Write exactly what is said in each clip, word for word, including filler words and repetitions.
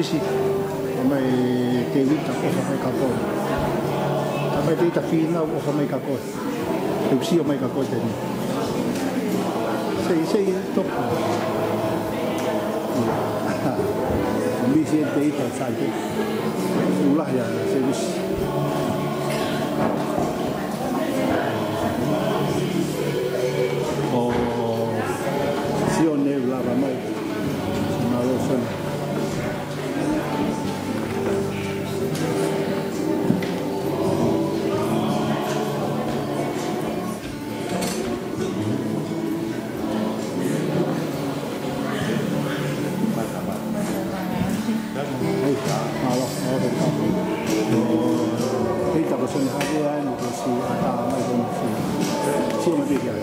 Misi, ʻomai Tēvita, ʻofa mai kia koe. Ka mai Tēvita Fīnau, ʻofa mai kia koe. Te u sio mai kia koe Tēvita. Sei, sei, toka. Misi e Tēvita, sai ke. Ula ya, se misi. ʻO sio ne lava mai. Mālō Sione. Hei, mālō, mālō. Hei, tā ko Sione Haʻavea eni, ko si ata mai ko si. Sio mai pē ki ai.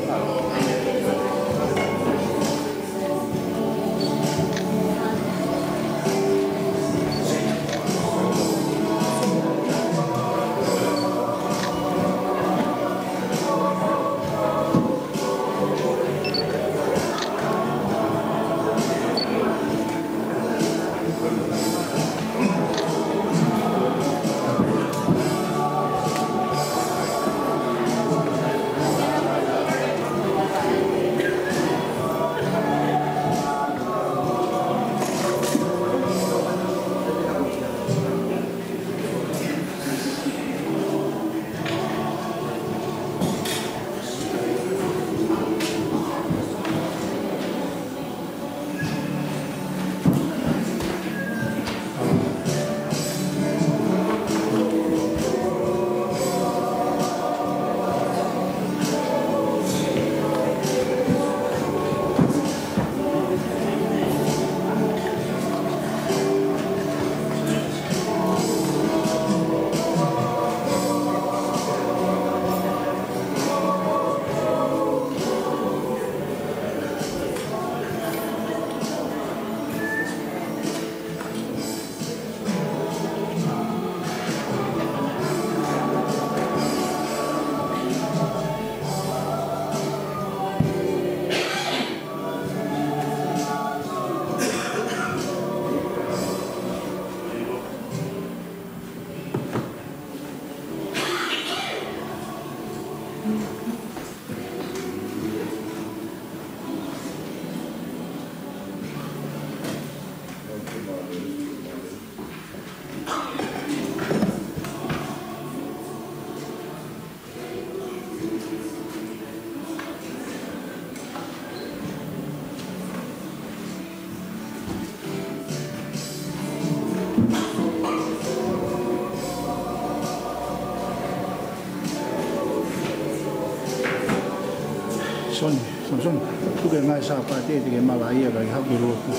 Sione, Sione, Sione, tuku e ngaahi Sāpate te ke mala ia kae haʻu ki loto.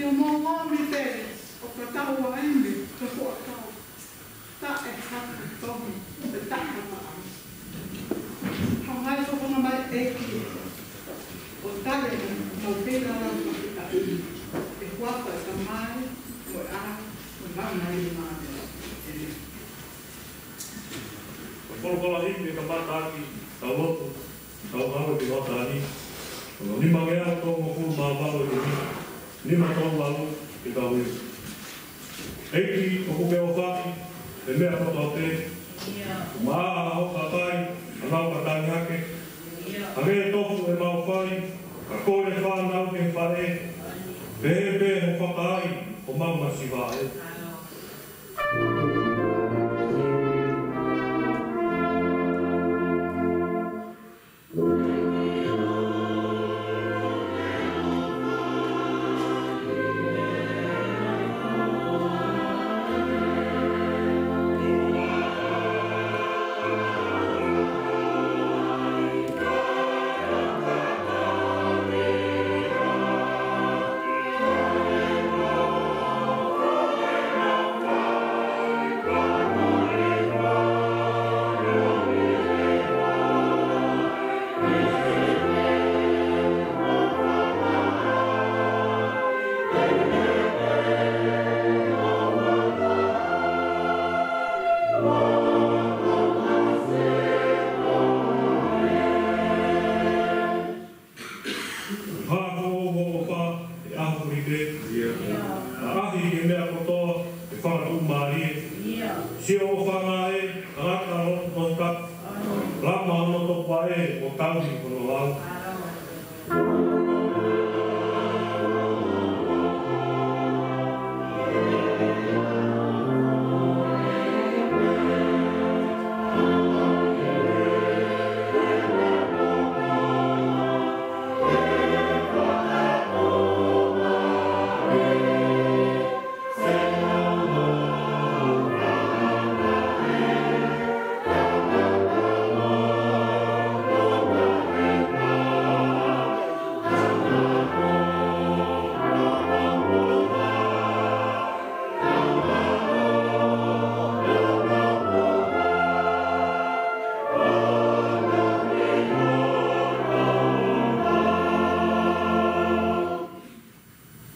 Mo momi pē ʻo ka tau ai me ka ko a tau. Taʻe haka tohi, ʻe taʻe haka ai. Hangē ko konga mai ʻEiki. ʻO tale mo pē la la ka ki ta i. ʻI he huafa ʻo e Tamai, mo e ʻAlo, mo e Laumālie Māʻoniʻoni. ʻĒmeni. Ko e folofola himi ʻe kamata ʻaki ʻetau lotu, ʻetau ngāue ki he ʻOtua ni. Ko hono nimangeau tolungofulu mā valu ʻo e temi. Nima tolu valu ke tau ui. ʻEiki, ʻoku ke ʻofa ʻi he meʻa kotoa pē. Maʻa hoʻo kakai, ʻa nau ka tangi hake. Hangē tofu ʻemau fai, ka kole fānau ke faʻē. Pehē pē hoʻo fakaai, ʻo mau masiva ē. Hako ʻo ʻofa ʻi he ʻaho ni pē. ʻAʻahi ki he meʻa kotoa ʻe fakatuʻumālie. Sio ʻofa ngāue, ʻa e ʻAlo ʻo e tangata. Lama hono topuvaʻe, ʻo tauhi hono lau.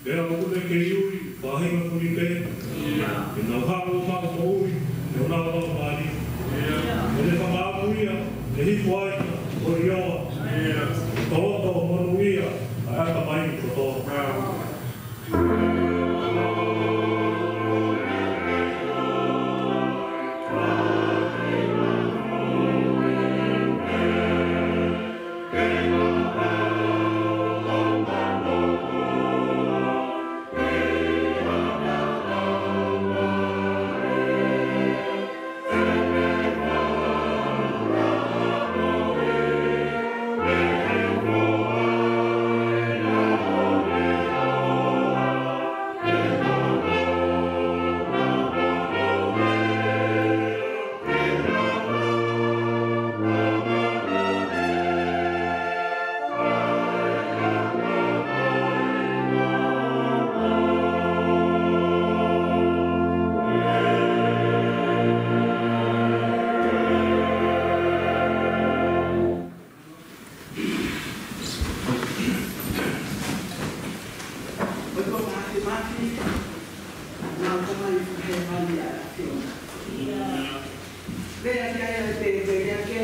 Pea ʻoku ne kei ui, faʻahinga kulipē. Ke nau haʻu ʻo maʻu moʻui, ke nau lau mālie. Ke ne fakaapu ia, ke hifo ai, ʻo ʻio. Ke toloto monūʻia, ʻa e ʻatamai kotoa. Ko e konga ʻafimafi, naʻa tau mai fakahēvani ʻa e ʻAfiona. Lea ki ai ʻa e pēpē lea ke,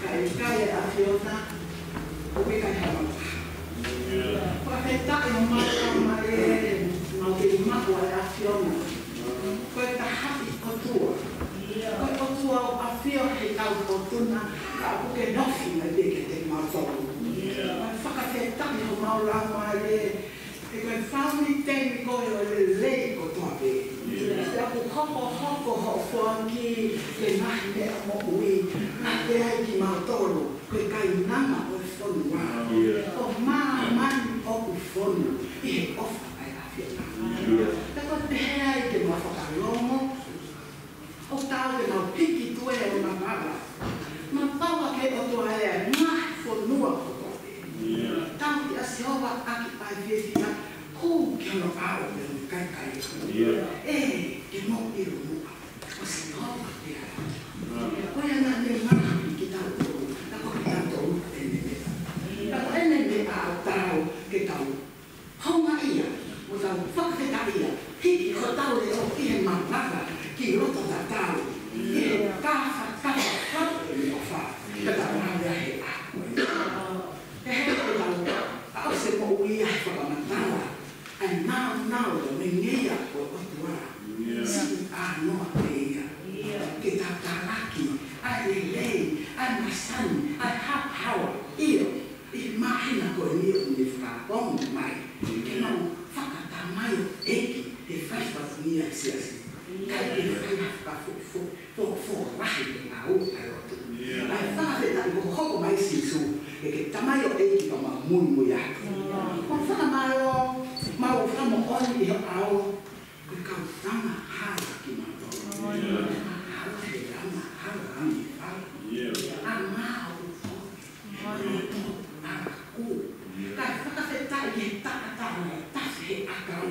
ka ʻikai ʻa e ʻAfiona, ʻoku ʻikai ha meʻa. Fakafetaʻi homau laumālie, mau kei maʻu ʻa e ʻAfiona. Ko e taha ʻi ʻOtua. Ko e ʻOtua ʻoku ʻafio he tau potuna, ka ʻoku ke nofo mai pē kiate kimautolu. Ko e fakafetaʻi homau laumālie, he ko e fāmili temi ko ē ʻo e lelei kotoa pē. Pea ʻoku hokohoko hoʻo foaki ke ngaahi meʻa moʻui, ngāue ai kimautolu. Ko e kainanga ʻo e fonua. Ko māmani ʻoku fonu ʻi he ʻofa ʻa e ʻAfiona. Pea ko e pehē ai ke mau fakalongo, ʻo tau ke mau hiki tuē ʻo mavala. Mavala ke ʻOtua ʻa e ngaahi fonua kotoa. Tauhi ʻa Sihova ʻaki ʻa e fiefia. Hū ki hono ʻao pea mo e kakai. ʻE, ke mou ʻilo muʻa, ko Sihova pē ia. Ko ia naʻa ne ngaohi kitautolu, ka ko kitautolu ʻene meʻa. Ka ko ʻene meʻa ʻoku tau ke tau houngaʻia, mo tau fakafetaʻia, hiki hotau leʻo ki he malanga, ki loto tatau, ki he kafa, kafa, kafa, ʻene ʻofa, ka tau ngāue he ʻaho. He he ʻoku tau, ʻa ʻoku se moʻui ʻa e fakamatala, ʻa e nāunau mo e ngeia ʻo e ʻOtua. Siʻi ʻānoa pē ia. Ke tau talaki ʻa e lelei, ʻa e masani, ʻa e haohaoa. ʻIo, ʻi he māhina ko eni ʻoku ne fakaongo mai. Ke nau fakatamaioʻeiki he fai fatongia ʻa e siasi. ʻIkai ke fai ha fakafo-, fo-, fo-, fo-, lahi ke ngāue ʻa e lotu. ʻA e fakafetaʻi ko e hoko mai Sīsū, ʻe ke tamaioʻeiki ka mau muimui atu. Ko e fakamālō, mau fakamoʻoni ʻi ho ʻao, ko e kau tama hala kimautolu. Hala he lama, hala ange, hala. ʻA mau, hala tō, hala kū. Kae fakafetaʻi he taʻataʻa, tafe he ʻakau.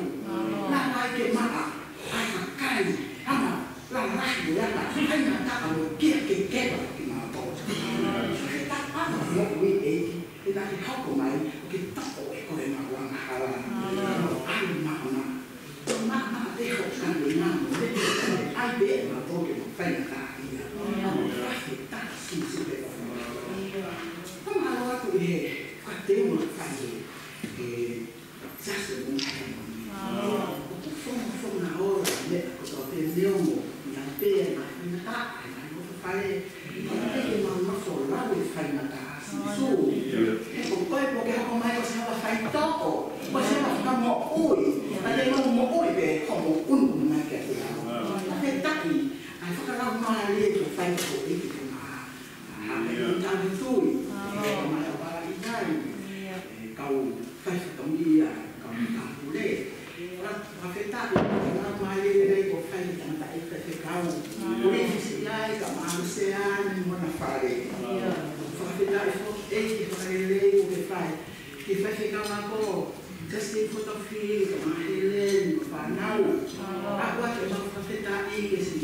Lava ai ke maʻa, ʻa e kakai, hanga, lalahi mo e aka, ʻa e ngataʻa mo kia ke keva kimautolu. He taʻataʻa mo ui ʻEiki, he taʻe hoko mai, ʻo ke toko e ko e mau angahala. ʻAlu maʻana. Maʻana e hoka ni nā mo e, ʻai pē ʻe mautolu ke mau faingataʻaʻia. Mau fakafetaʻi Sīsū pē ko e mau. Ka mālō atu ʻi he, ka te uma fai e, e, Just a moment. ʻOku fonga, fonga ʻo e meʻa kotoa pē neongo, na pē, na faingataʻa, na mo fai. Ko e ke mau nofo lau e faingataʻa Sīsū. He ko koe ʻoku ke hoko mai ko Sihova faitoʻo, ko Sihova fakamoʻui. Ka te mau moʻui pē, ko mo unu mai ke te au. Fakafetaʻi, ʻa e fakalaumālie ko e fai ko e ke te mau. ʻA e tau tui, ʻe mai ʻa wala i tai, ʻe kau fai fatongia, kau tāpule. Fakafetaʻi, ʻa e laumālie lelei ko e fai ki he tangataʻeiki faifekau. Ko e fisi ai, ka mau se ane mo na fale. Fakafetaʻi foki ʻEiki fakalelei ko e fai. Ki he faifekau ako, Justin Fotofili, ka mau Helen, mo fānau. ʻA kua ke mau fakafetaʻi ke si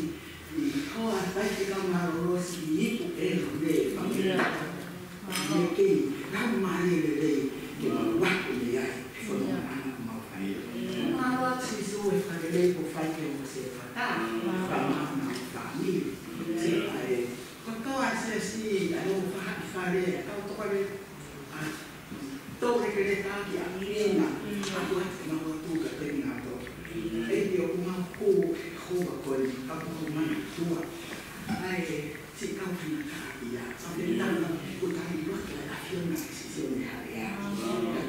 ʻI hoa faifekau mālōlō Siʻi Ipu ʻElu le fakafetaʻi. Mei he kei laumālie lelei ke mau ako mei ai he fononga ʻoku mau fai. Mālō atu Sīsū e fakalelei kuo fai ke mo se fata. Ka mau mau fāmili. Se ʻai kotoa se si ʻai o fahaʻi fale ʻa kau tokole ʻa Tau lekeleka ki ʻapi na, ʻa kua te mau atu ka te na to. ʻEiki ʻoku mau kū he houa ko eni, ka ʻoku mau manatua. ʻAi, si kau hana ka ia, ka te tana, ko tani loto ʻa e ʻAfiona ke Sīsū ne haʻea.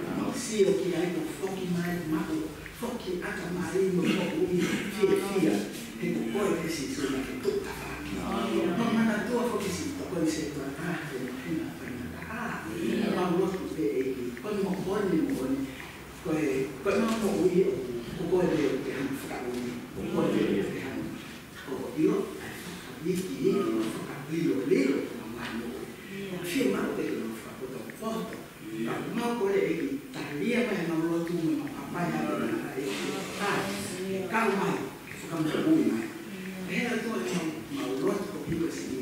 Ka mau sio ki ai ko foki mai mau, foki ʻatamai mo foki fiefia. He ko koe pē Sīsū naʻa ke tuʻu tafaʻaki. Mau manatua foki si, ko koe se tuʻa taha, ke mau hina faingataʻa. Mau lotu pē ʻEiki, ko e moʻoni, moʻoni. Ko e, ko e mau moʻui ʻoku, ko koe pē ʻoku ke hanga fakamoʻui, ko koe pē ʻoku ke hanga. ʻO ʻilo, ʻai fakaviki, ʻilo, ʻilo, ʻilo, ko mau moʻui. Fiemaʻu pē ke mau fakapotopoto. Ka mau kole ʻEiki, talia mai mau lotu mo mau hapai atu na ʻEiki. Kau mai, fakamoʻui mai. He ʻOtua mau, mau lotu ko ʻIuasiʻi.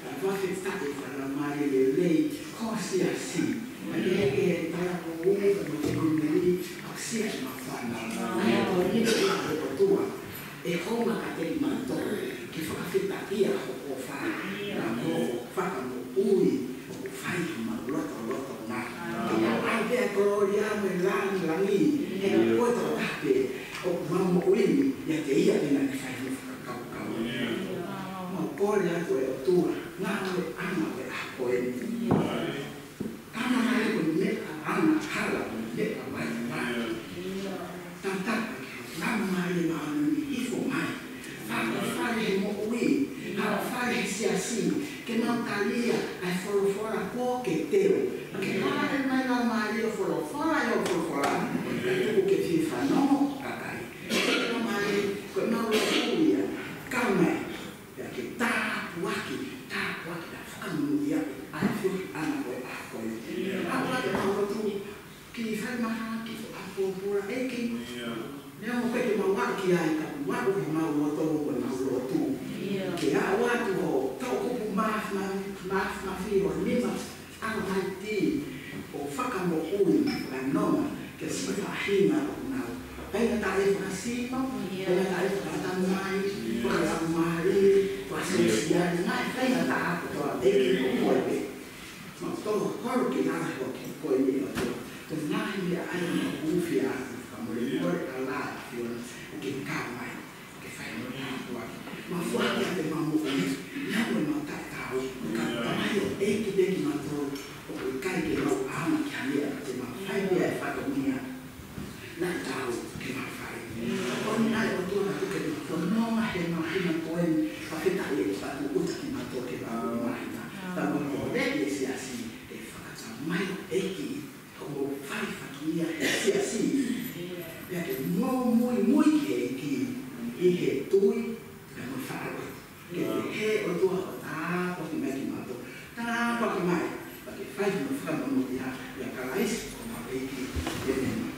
Ka fakafetaʻi ka laumālie lelei, ko siasi. Ka ke heke he tala ko ue, ka mau te kumi meli, ka sia e mau fana. Ka he ko ni ko ʻOtua. ʻE homa ka te mato, ke fakafetaʻia ho ʻofa, na ko fakamoʻui, ʻoku fai he mau loto loto na. Ke mau ʻai pē ʻa e kolōlia mo e langilangi, he ko e tau tape, ʻoku mau moʻui ni, ʻiate ia te na ke fai mo fakakaukau. Mau kole atu ʻe ʻOtua, ngāue ʻana ʻe ʻa ko eni. Ka na mai ko meʻa ʻana hala ko meʻa mai mai. Tata, lau mai e māʻoniʻoni hifo mai. Fakafale he moʻui, fakafale he siasi, ke mau talia ʻa e folofola ko ke teu. Ke hale mai lau mai e folofola, e folofola. Tuku ke fie fanongo, kakai. Lau mai, ko mau lau ia, kau mai. Pea ke tāpuaki, tāpuaki, tā fakamonūʻia ʻa e feohi ʻana ko e ʻaho ko eni. ʻA ʻoua ke mau lotu ki fai maha, ki fo apopula, ʻEiki. ʻIo. Neongo ʻoku ʻikai ke mau aʻu ki ai, ka mau aʻu ʻi homau loto, ko ʻemau lotu. ʻIo. Ke aʻu atu ho toʻukupu mafimafi, mafimafi, ho nima ʻaloʻofa, ʻo fakamoʻui, fakanonga, ke siʻi faʻahinga ʻoku nau faingataʻaʻia fakasino, ʻIo. faingataʻaʻia fakatamai, ʻIo. fakalaumālie, fakasōsiale, ngaahi faingataʻa kotoa, ʻEiki, ko koe pē. Mau tō holo ki lalo ʻo ki koe ni ʻOtua. Ko e ngaahi meʻa ʻa ia ʻoku mau hūfia atu, fakamolemole ʻa e ʻAfiona, ʻoku ke kau mai, ʻoku ke fai mo e ʻOtua. Mau foaki atu ʻemau moʻui, neongo ʻemau taʻetaau, ka ʻoku ʻikai ʻEiki pē kimautolu, ʻoku ʻikai ke mau ʻaonga ki ha meʻa, ka te mau fai pē ʻa e fatongia naʻe tau ke mau fai. Ko e ʻuhinga ia ʻOtua, ka tuku ke mau fononga he māhina ko eni, fakafetaʻi ʻEiki, fakatūʻuta kimautolu ke mau māhina. Ka mau kole ki he siasi, ke fakatamai ʻEiki, ʻoku mau fai fatongia he siasi. Pea ke mau muimui ki he ʻEiki, ʻi he tui, pea mo e faʻa lotu. Ke pehē ʻOtua ʻo tāpuaki mai kimautolu. Tāpuaki mai. Pea ke fai mo fakamoʻui ʻia, ʻia Kalaisi ko homau ʻEiki. ʻĒmeni.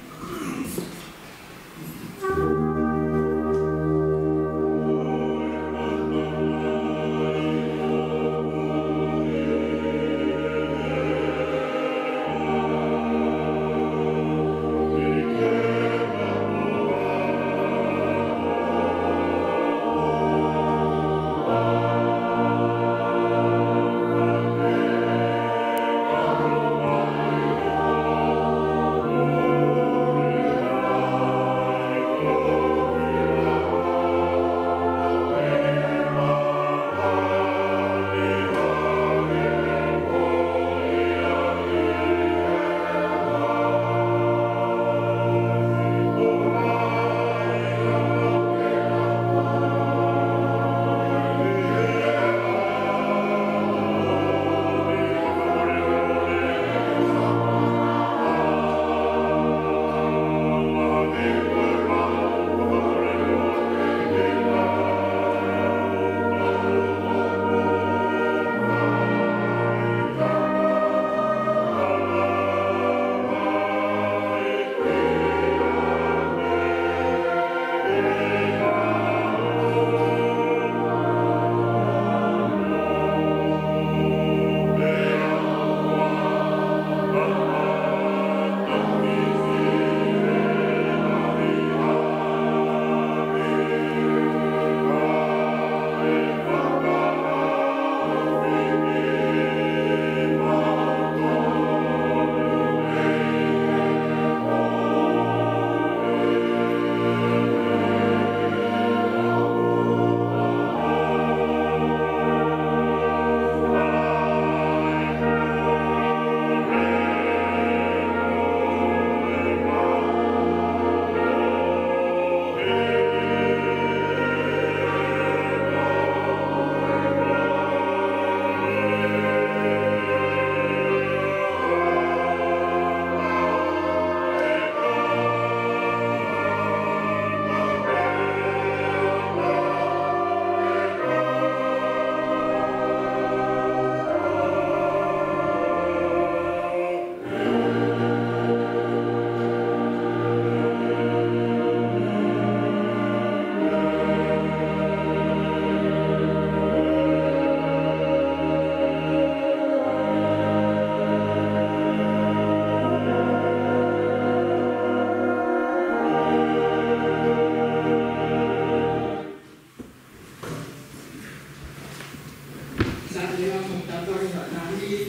Saame ʻoku tau tali ʻa e Laumālie,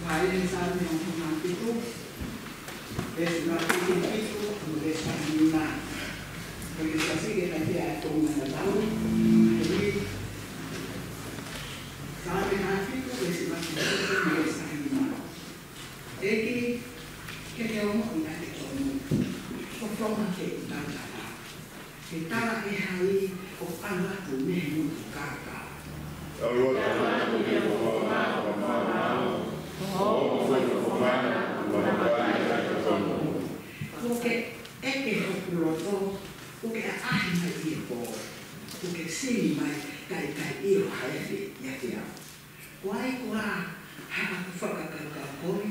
vahe ʻeni Saame ʻoku hongofulu mā fitu, veesi ʻoku fitu, mo e veesi ʻoku taha nima. Ko e kiʻi siʻi kiʻi kakai ʻa e konga ʻo e lau, ʻoku ui, Saame ʻoku fitu, veesi ʻoku fitu, mo e veesi ʻoku taha nima. ʻEiki, ke ke ongoʻi ʻa e tonu, ko e founga ke u tala. Ke tala ʻe hai ʻoku ʻalu atu mei he motu kākā. ʻAlu atu mei he motu kākā. ʻOku ke ʻeke hoku loto, ʻoku ke ʻaʻahi mai ʻi he pō, ʻoku ke sini mai, kae ʻikai ʻilo ha efe ʻiate au. Ko ai koā haʻaku fakakaukau kovi,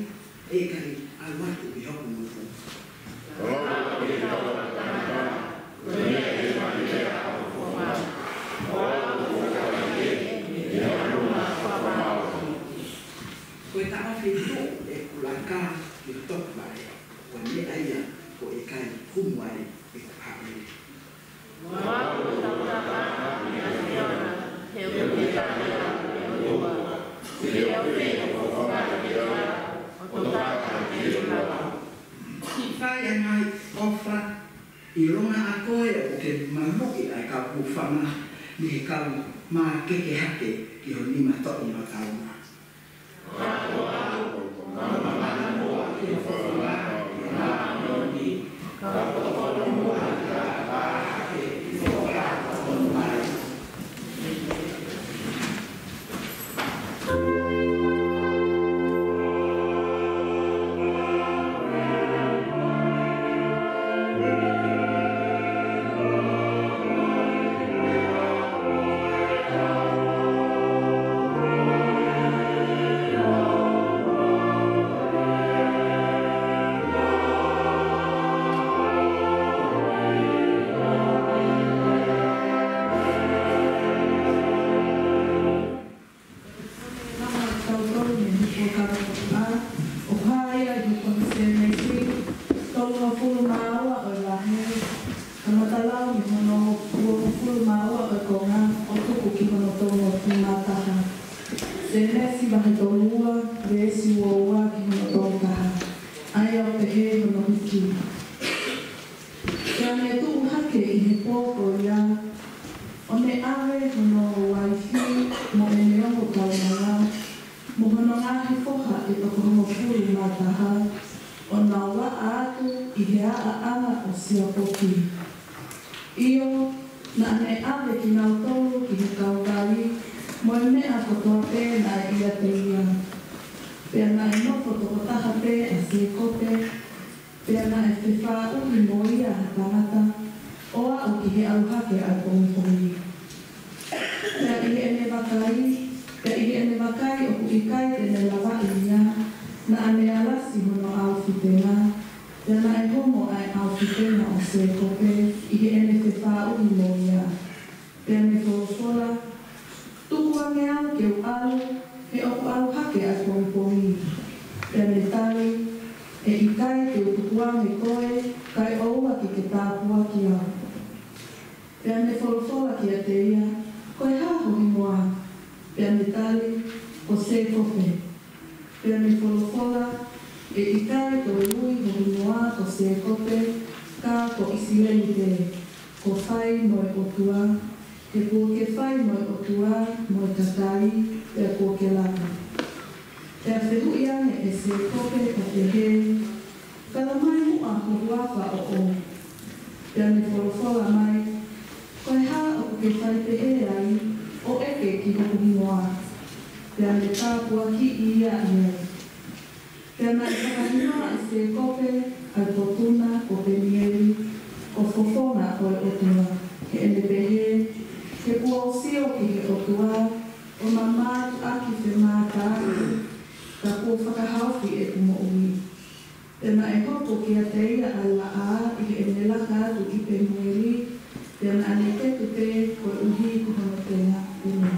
ʻe ʻikai ʻalu atu mei hoku motu? Ko e taʻofi tuʻu ʻeku laka ki ho toku vaʻe, ko e meʻa ia ʻoku ʻikai humu ai ʻeku haʻele. Fai ʻa e ngaahi ʻofa, ʻilonga ʻa koe ʻoku ke maluʻi ʻa e kau hūfanga mei he kau mākeke hake ki ho nima toʻi mataʻuna. Tautolu mei he Fuakava Tohi ʻa, ʻoku hā ia ʻi he tohi Sēnesi, tolungofulu mā ua ʻo e vahe, kamata lau mei hono uofulu mā ua ʻo e konga, ʻo tuku ki hono tolungofulu mā taha. Sēnesi vahe tolu ua, veesi ua ua ki hono tolu taha. ʻA ia ʻoku pehē hono hiki. Pea ne tuʻu hake ʻi he pō ko ia, ʻo ne ʻave hono uaifi mo ʻene ongo kaunanga, mo hono ngaahi foha ʻe toko hongofulu mā taha, ʻo nau vaʻa atu ʻi he aʻaʻanga ʻo Siapoki. ʻIo, naʻa ne ʻave kinautolu ki he kauvai, mo e meʻa kotoa pē naʻe ʻiate ia. Pea naʻe nofo toko taha pē ʻa Sēkope, pea naʻe fefāʻuhi mo ia ha tangata, ʻo aʻu ki he ʻalu hake ʻa e pongipongi. Pea ʻi heʻene vakai, pea ʻi heʻene vakai ʻoku ʻikai te ne lavaʻi ia, naʻa ne alasi hono ʻaufitenga, pea naʻe homo ʻa e ʻaufitenga ʻo Sēkope ʻi heʻene fefāʻuhi mo ia. Pea ne folofola, Tuku ange au ke u ʻalu, he ʻoku ʻalu hake ʻa e pongipongi. Pea ne tali, ʻE ʻikai te u tuku ange koe, kae ʻoua ke ke tāpuaki au. Pea ne folofola kiate ia, Ko e hā ho hingoa? Pea ne tali, Ko Sēkope. Pea ne folofola, ʻE ʻikai toe ui ho hingoa ko Sēkope, ka ko ʻIsileli pē, ko Fai mo e ʻOtua, he kuo ke fai mo e ʻOtua mo e kakai, pea kuo ke laka. Pea fehuʻi ange ʻe Sēkope ʻo pehē, Talamai muʻa ho huafa ʻoʻou. Pea ne folofola mai, Ko e hā ʻoku ke fai pehē ai, ʻo ʻeke ki hoku hingoa? Pea ne tāpuakiʻi ia ʻi ai. Pea naʻe fakahinoa ʻe Sēkope ʻa e potuna ko Penieli, ko Fofonga ʻo e ʻOtua, heʻene pehē, He kuo u sio ki he ʻOtua, ʻo mamātuʻaki femātaaki, ka kuo fakahaofi ʻeku moʻui. Pea naʻe hoko kiate ia ʻa e laʻā ʻi heʻene laka atu ʻi Penueli, pea naʻa ne ketu pē koeʻuhi ko hono tengaʻi ʻuno.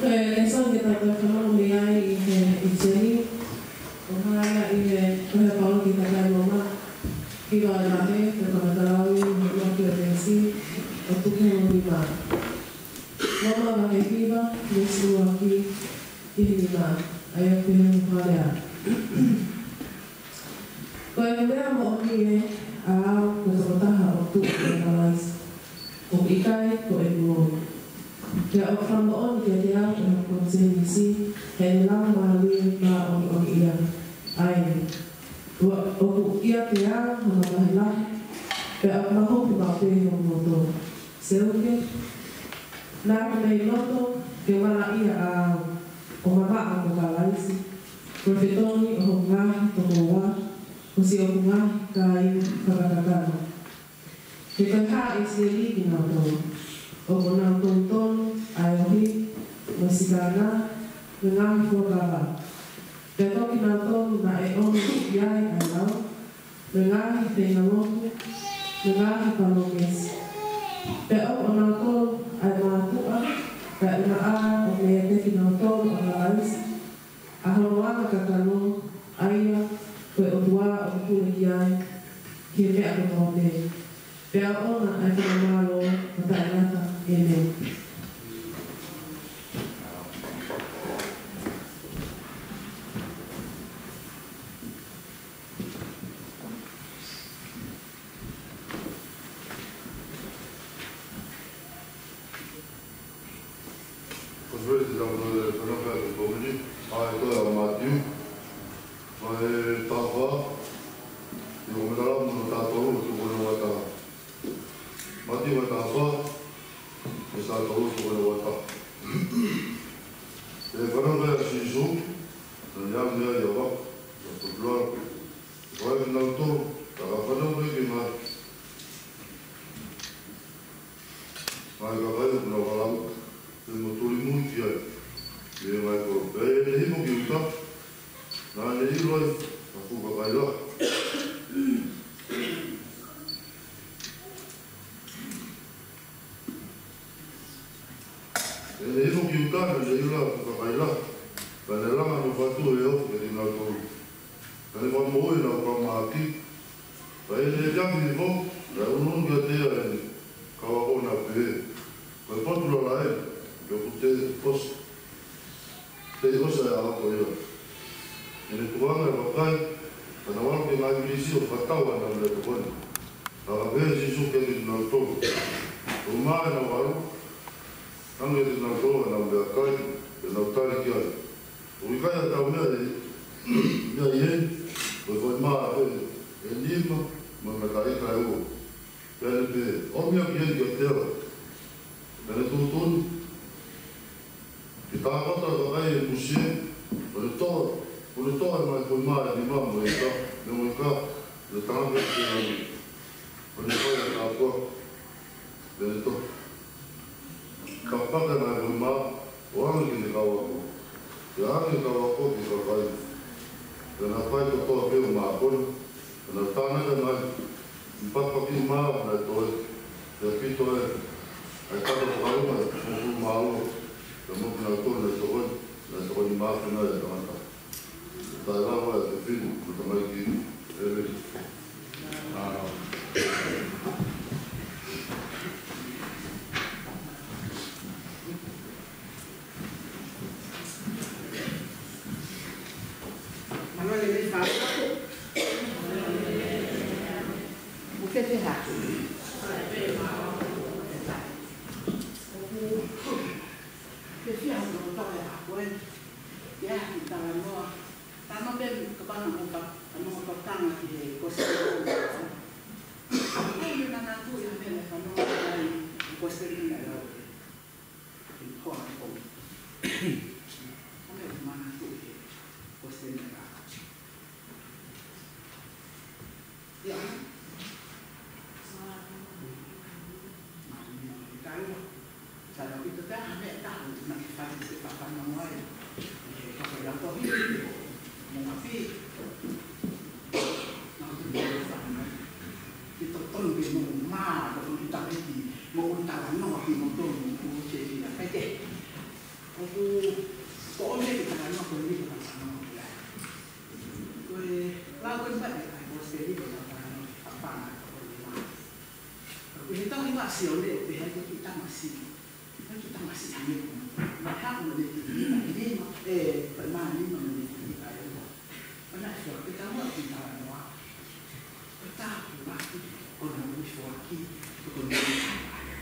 Ē, ke sanga ke tau fanongo mei ai ʻi he ʻiniseni, ʻo hanga ʻi he, ko e pau ki he kakai Loma, ki he vahe, ko e fakatalanoa ʻi he Loma ki he Tennessee, ʻo tuku hono nima. Loma vahe hiva, veesi ua ki he nima, ʻa ia ʻoku pehē hono fakalea. Ko e lea moʻoni ē, ʻa au ko e tokotaha ʻoku tuʻu ʻia Kalaisi, ʻoku ʻikai ko ʻeku loi. Pea ʻoku fakamoʻoni kiate au ʻe hoku konisēnisi, heʻene Laumālie Māʻoniʻoni ia. ʻA ia, ʻoku ʻiate au ha matahilahi, pea ʻoku mahuki maʻu pē hoku loto. Seuke, naʻa ku mei loto ke malaʻia ʻa au, ʻo mamaʻo mo Kalaisi, ko e fetongi ʻo hoku ngaahi tokoua, ko siʻoku ngaahi kai fakakakano. He ko e hā ʻa ʻIsileli kinautolu, ʻoku nau tonu tonu ʻa e ohi, mo e sikana, mo e ngaahi fuakava. Pea ko kinautolu naʻe ʻomi ki ai ʻa e lao, mo e ngaahi feinga lotu, mo e ngaahi palōmesi. Pea ʻoku ʻonautolu ʻa e mātuʻa, pea ʻi he ʻaho ʻoku meiate kinautolu ʻa Kalaisi, ʻa hono anga kakano, ʻa ia ko e ʻOtua ʻoku pule ki ai, ki he meʻa kotoa pē. Pea ʻoʻona ʻa e fakamālō ʻo taʻengata. ʻĒmeni. Ko e fakafofonga ʻo e fakafofonga ʻo e kōmiti, ʻa ia ko e ʻa Mātiu, vahe taha fā, ʻi he ʻoku mei tala mo e taha tolu ʻo tuku hono ua taha. Mātiu vahe taha fā, ʻi he taha tolu ʻo tuku hono ua taha. ʻI he fanongo ʻa Sīsū, naʻa ne ʻalu mei ai ʻo vaku, ʻo tukulalo. Ko e kinautolu, ka ka fanongo ki he ngaahi ngaahi kakai ʻoku nau ʻalu, pea mo tuli mui ki ai. ʻI he ngaahi kolo. Pea ʻi heʻene hifo ki ʻuta, naʻa ne ʻilo ai ha fuʻu kakai lahi. ʻI heʻene hifo ki ʻuta, naʻa ne ʻilo ai ha fuʻu kakai lahi. Pea ne langa hono fatu ʻo e ofi kiate kinautolu. Pea ne fakamoʻui ʻenau kau mahaki. Pea ʻi heʻene ʻekeʻake hifo, naʻe ʻunuʻunu kiate ia ʻa e kau ako ʻo pehē, Ko e potu lalaʻi ē, pea ʻoku teʻi ʻosi, teʻi ʻosi ʻa e ʻaho ko ia. Pea ne tukuange ʻa e kakai, pea nau ʻalu ki he ngaahi vilisi ʻo fakatau ʻa ʻenau meʻatokoni. Pea pehē ʻe Sīsū kiate kinautolu, Tuʻu mai ʻo ʻalu ange kiate kinautolu ʻa ʻenau meʻakai, pea nau tali ki ai. ʻOku ʻikai ha tau meʻa ʻi, meʻa ʻi heni, ko e foʻi mā pē ʻe nima, mo e mataʻita ʻe ua. Pea ne pehē, ʻOmi ʻaki eni kiate au. Pea ne tuʻutuʻuni ke tākoto ʻa e kakai ʻi he musie, ʻo ne toʻo, ʻo ne toʻo ʻa e ngaahi foʻi mā ʻe nima mo e ika, mo e ika, ʻo ne tangaki ki langi. ʻO ne fai ʻa e tāpuaki. Pea ne toki pakipaki ʻa e ngaahi foʻi mā, ʻo ange ki heʻene kau ako. Pea ange ʻe he kau ako ki he kakai. Pea na fai kotoa pē ʻo mākona. Pea na tānaki ʻa e ngaahi pakipaki mā naʻe toe. Pea pito ʻa e, ʻa e kato fakaʻuhinga ʻe hongofulu mā ua. Pea mo kinautolu naʻe tokoni, naʻe tokoni mā pē naʻe tangata. Taʻe lava ʻa e fefine mo e tamaiki ʻi hēvani. Mālō e lelei fānau. ʻOku ke feha? ʻOku ke feha hoʻo tokanga ʻa koe? Ia, ki he talanoa. Talanoa pē ka pana mo ka, ka mo ka tanga ki he kosipeli. Ko e meʻa naʻa ku ʻi ai ha meʻa naʻe fanongo ai, kosipeli naʻe lau. Ko e hoa ko. Ko e meʻa naʻa ku ʻi he kosipeli naʻe lau. Ia. Mālō e meʻa ʻikai ua. Sa lau ʻi he taha meʻa ʻe taha naʻa ke fai ke fakafanongo ai. Ke fakalau ko hili mo ʻapi. Naʻa ke fakafanongo ai. Ke totonu ke mo mā, ko e fakaʻuta pē ki mo talanoa ki mo tonu mo ke fia peke. ʻOku ko ʻene ke talanoa ko ʻene ke fakafanongo ki ai. Ko e lau ko eni pē ʻa e kosipeli ko e lau ko eni ʻa e fanga ko eni mā. Ko e tau ʻi he ʻa Sione ʻo pehē ki he kiʻi tamasiʻi. Ko e kiʻi tamasiʻi hangē ko eni. Naʻe haʻu mo ʻene kiʻi ʻikai lima, ē, ko e mā lima mo ʻene kiʻi ʻikai ua. Pea naʻe foaki ʻe he tangata kiʻi talanoa. Ko e tāpuaki, ko hono ui foaki, ko hono ui foaki.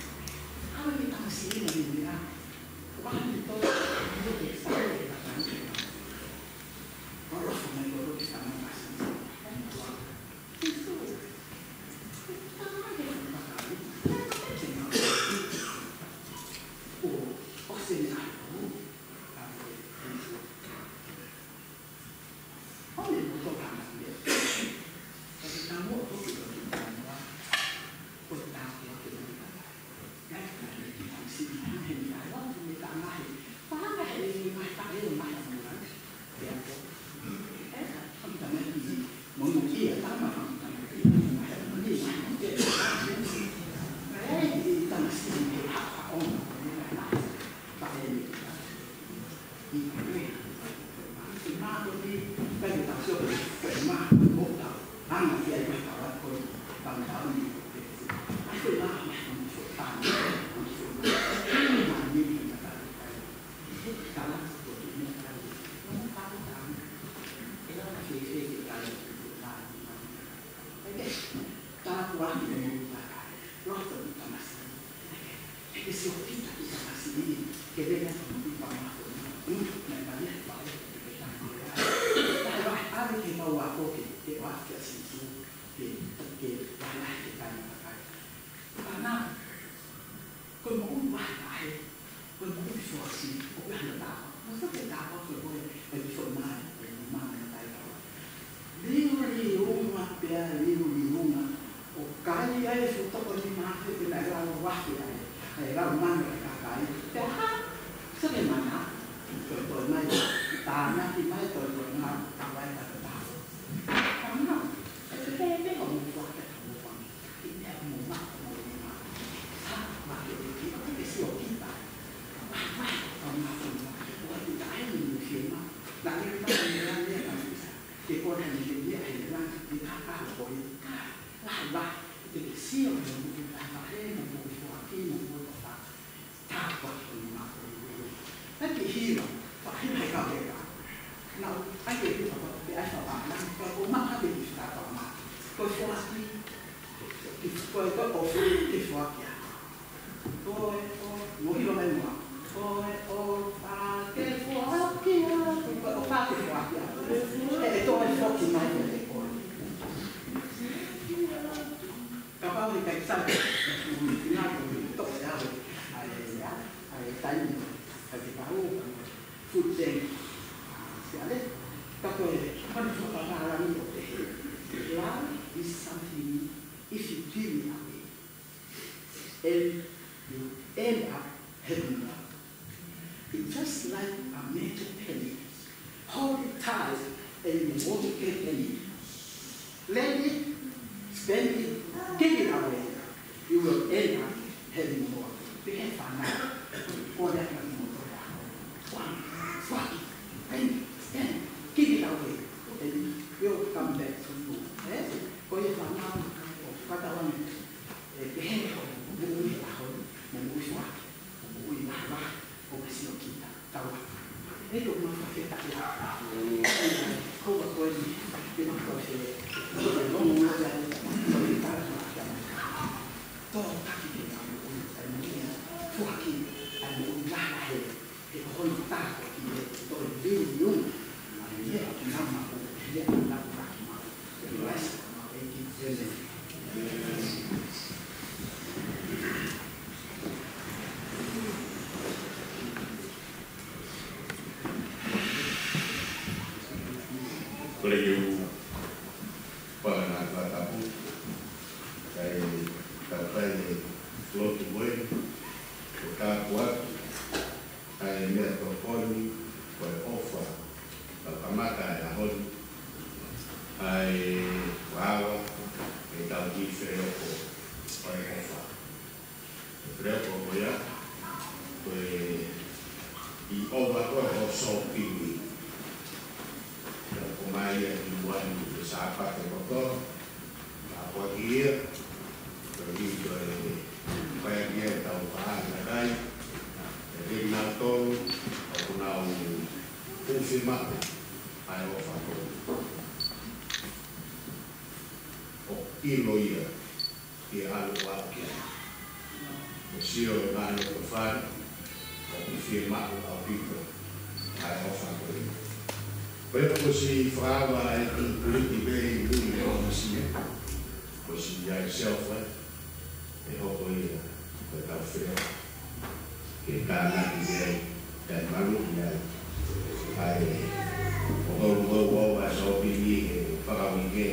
Haʻu e kiʻi tamasiʻi mo ʻene meʻa. Ko e hā e meʻa ʻoku tau ʻilo ke sai e kakai. Ko e ʻofa mai ko ē ki he tangata. Ko e moʻui vahevahe, ko e moʻui foaki, ʻoku ʻi ai hano tāpuaki. Mo e tāpuaki ko ē, ʻe foʻi mā, ʻe nima mo e taʻu. Liuliunga pea liuliunga. ʻO kai ai e fuʻu toko nima afe, pea naʻe lau ʻo afe ai. ʻE lau mano e kakai. Pea hā, sio ki he mana. Toe toe mai, tānaki mai, toe toe mai, ka vai ka tāpuaki. Ka mana, ʻe te pehē pē hoʻo moʻui foaki, hoʻo moʻui foaki. ʻAi ke ʻofa, pe ʻai fakaʻapaʻapa, ko e ʻofa ke ʻofa fakaʻapaʻapa. Ko e foaki, ko e, ko e ʻofa ke foaki ā. Ko e ʻo, mo ʻilo mai muʻa. Ko e ʻofa ke foaki ā, ko e ʻofa ke foaki ā. ʻE, ʻe toe foki mai ʻe koe. Kapau ʻe ʻikai sai, ʻe ʻikai ko e toʻo ʻe au ʻa e, ʻa e, ʻa e taimi, ʻikai ke pau, food bank, ʻa, ʻa e, ka ko e, ko e fakapālangi ʻo e, love is something, if you give it away, and you end up having more. It's just like a magic penny. Hold it tight and you won't get any. Let it, spend it, give it away. You will end up having more. Pehē fānau, ko e ʻai mo e ʻai. One, one, and, and give it away. And it will come back to you. Eh? Ko e fānau, ʻo kātaki ʻo pehē, ʻo moʻui he ʻaho ni, mo moʻui foaki. Ui, maha, maha, ʻo ka sio kita, tau. ʻE tō ma fakafetaʻi ā. Ko ua ko eni, te ma ko e, ko e longo ua ʻa e, ko e tau ma kia. Tō taki ke tau ui, ʻa e moʻui foaki, ʻa e moʻui lahi lahi, he ko hono tā ko ki he, tō e liu liu, ʻa e lea ki nā ma ko, lea ki nā ma ki ma. Kole ke u pala na ka tapu, kai tau kai ne lotu mo e, ko ka kuat, ʻa e meʻatokoni, ko e ʻofa, tau kamata e ʻaho ni, ʻa e vawa, ʻe tau ki feleoko, ko e ʻofa. Feleoko ko ia, ko e ʻi ʻova ko e ʻo sōpini. Ko mai ia ki muʻa ni ko e Sāpate kotoa, ʻa ko ia, ko e ʻi ko e, ko e ʻi e tau paʻanga kai, ʻe kinautolu, ʻoku nau ʻufi maʻu, ʻa e ʻofa ko ē. ʻOku ʻilo ia, ʻi he ʻalu ʻo aʻu ki ai. Ko e sio e ngaahi ʻoku fai, ʻoku fiemaʻu ʻaupito, ʻa e ʻofa ko ē. Ko e ʻoku si fakaava e kū puliti pē ʻi mui ʻo ʻosi e. Ko si ia e self, ʻe hoko ia, ko e tau fea. Ke tānaki ai, ke malu ai. ʻA e, ʻo tolu mau ʻo ʻa e sōpini he fakauike,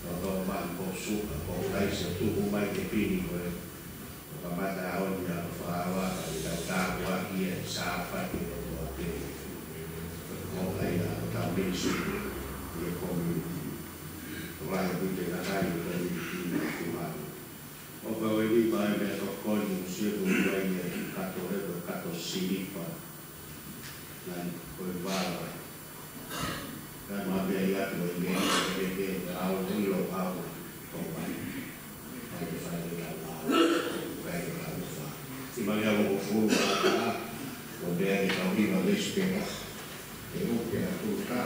ʻo tolu mau ko suka, ko kai se tuku mai ke pini ko e. ʻO kamata ʻa ʻoni ʻa fakaava, ʻa e tau tāpuaki e Sāpate kotoa pē. Ko kai ʻa tau mei suku, ʻi he community. Ko ai pite na kai ʻo community, ʻo tuʻu ʻo ka ue ni mai mea ka koni ʻo sio ko mai e kato he ko kato silipa. Nai ko e vava. Kai ma mea ia ko e mea ko e mea ke au ʻilo au ko mai. Kai ke fai ke au au. Kai ke au fa. Ti mai au ko fulu a ka. Ko mea ke au ʻilo respect. E uke a tuta,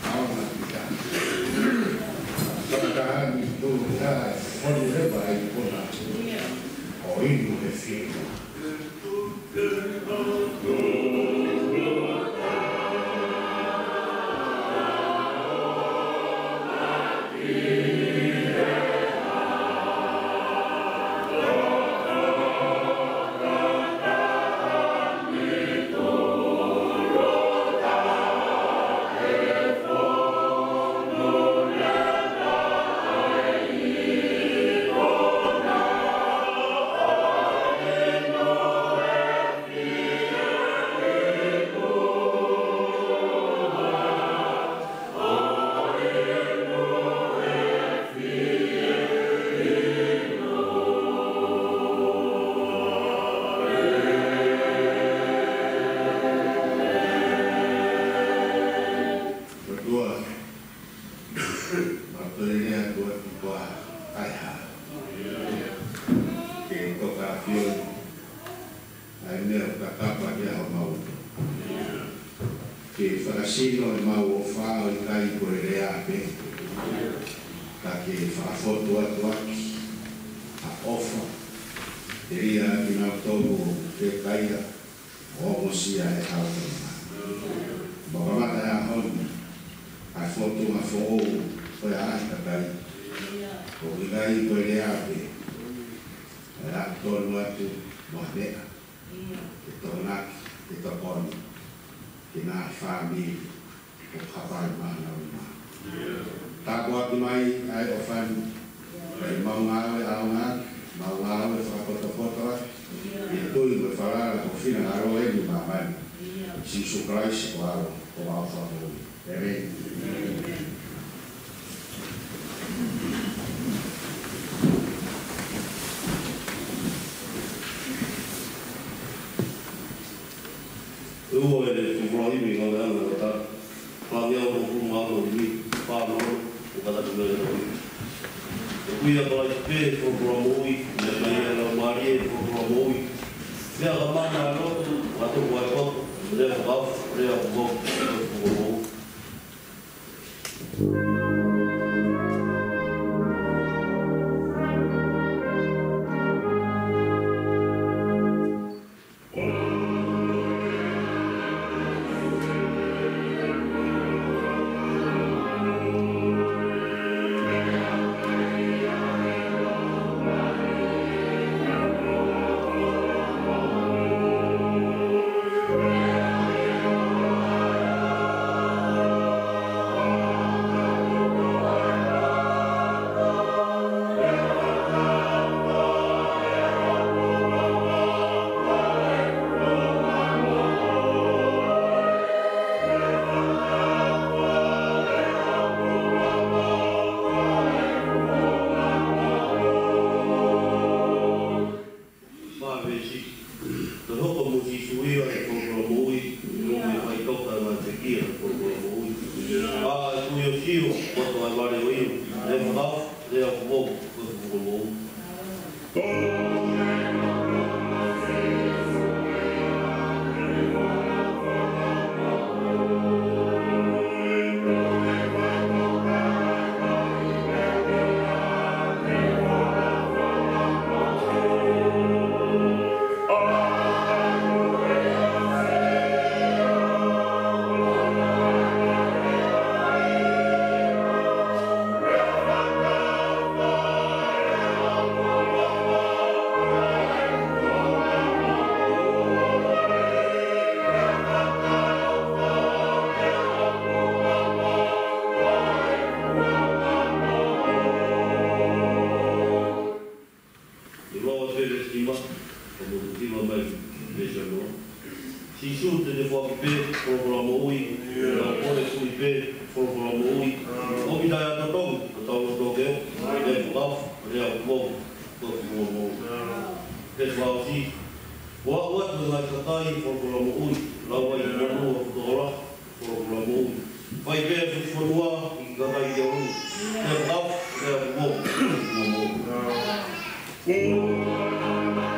aona kita. Fakataha ni tuta, fonu he vai kona. ʻO inu he fino. Ke fakasino ʻemau ʻofa ʻo ʻikai ko e lea pē, ka ke fakafotu atu ʻaki ha ʻofa telia kinautolu ʻoku ʻikai ʻo ongosia ʻe he kau tama. Mau kamata he ʻaho ni ʻa e fotunga foʻou ʻo e ʻaho ni, kakai, ʻoku ʻikai ko e lea pē, ʻa e ʻalu tonu atu mo ha meʻa ke tokonaki, ke tokoni ki he ngaahi fāmili ʻoku hapali mahana ʻo e mā. Tāpuaki mai ʻa e ʻofa ni, ʻi heʻemau ngāue ʻaonga, mau ngāue fakapotopoto, ʻi he tui mo e falala ko e finangalo ʻeni ʻo māmani. Sīsū Kalaisi ko e ʻAlo, ko homau Fakamoʻui. ʻĒmeni. ʻOku ʻi ai e fuʻu himi ngāue ʻa e ʻOtua. Fāngeau ʻo e fuʻu māmani, fānau, ʻo kātaki mai ʻa e ʻOtua. ʻOku ʻia Kalaisi pē folofola moʻui, ʻia Kalaisi pē laumālie folofola moʻui. Lea ka mana lotu, ka tuku ai koto, lea ka, lea ka, folofola moʻui. Mā veesi. Naʻe hoko mo Sīsū ia ʻa e folofola moʻui, ʻo ne faʻitoka ʻa e ngaahi pekia ʻo e folofola moʻui. ʻA e kui ʻo Sio, poto ʻa e vale ʻo ʻIo, ʻe fakaʻofa, ʻe ʻaupō, ko e folofola moʻui. ʻI he ua ua pē veesi nima, ka mou hiva mai veesi ono. Sīsū te ne foaki pē folofola moʻui, ʻe ʻaupō ʻe tui pē folofola moʻui. ʻOku ʻi ai ʻa e totongi, ʻo tau loto ke ʻomi, ʻe fakaʻofa, ʻe ʻaupō, ko e folofola moʻui. Veesi fā ʻosi. Kuo aʻu atu ʻa e ngaahi kakai folofola moʻui, lau ai ʻa e manu ʻo e folofola, folofola moʻui. Fai pē ʻa e fuʻu fonua ʻi he kakai ʻe ua. ʻE fakaʻofa, ʻe ʻaupō, ʻe ʻaupō.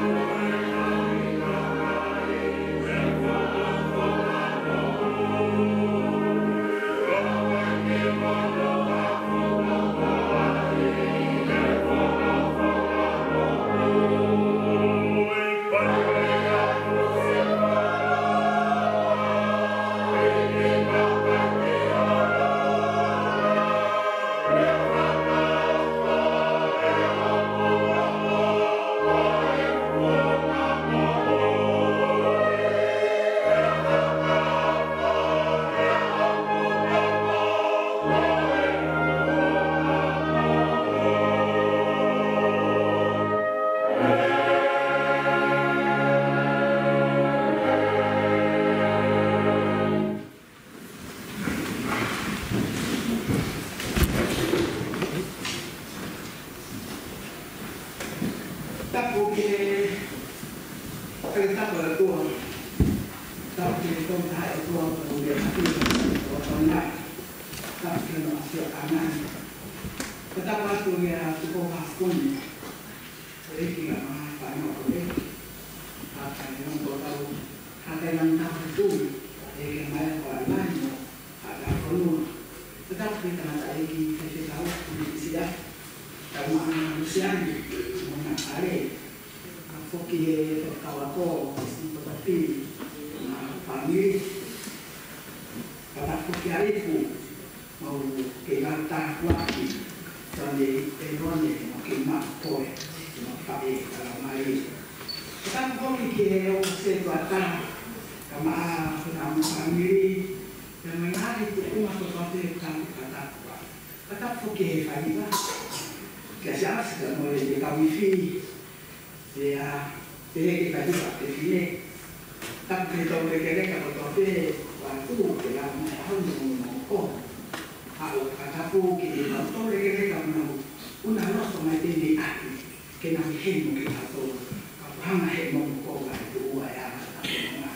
Tapu ki he Tangatapu ʻo e ʻOtua. Tapu ki he Tongatapu ʻo e ʻOtua, ko e meʻa ʻa e ʻOtua, ko e ʻOtua na. Tapu ki he Maʻasi ʻo Kānani. Ko e tapu atu ia ʻa Tuko Haskuni. Ko e ʻEiki ʻa Maha Fano ko e ʻEiki. ʻA e kai ʻa e ongo tau. ʻA e kai ʻa Maha Tui. ʻEiki ʻa Maha Fano. Tangataʻeiki Faifekau, Kuini ʻIsileli, Taumaʻa Luseane, mo hona fale. Ka foki he Faifekau Ako, Kuini Potopili, mo hona fāmili. Ka foki ʻa Ipu, mo e kau tāpuaki, Tone ʻElone, mo Kima Poe, mo e faʻē, Kalamai. Ka foki ki he ʻofisi ʻa e tuʻa, Taumaʻa, mo hona fāmili, pea mo e ngaahi tuʻunga kotoa pē ʻoku tau fakatapu ai. Ka tapu foki he faiva. Kia Siaosi ka mo e kau ifi. Pea, pehē ki he faiva, pehē ki he fefine. Tapu ki he kau lekeleka kotoa pē, ʻoatu, pea mo e ʻaho ni mo ko. Haʻu ʻo fakatapu ki he kau lekeleka ʻoku nau, ʻoku nau loto mai pē mei ʻapi. Ke nau hemo kitautolu. Ka ʻoku hanga he mo ko ʻa e tuʻu ʻa e anga tapu mo na.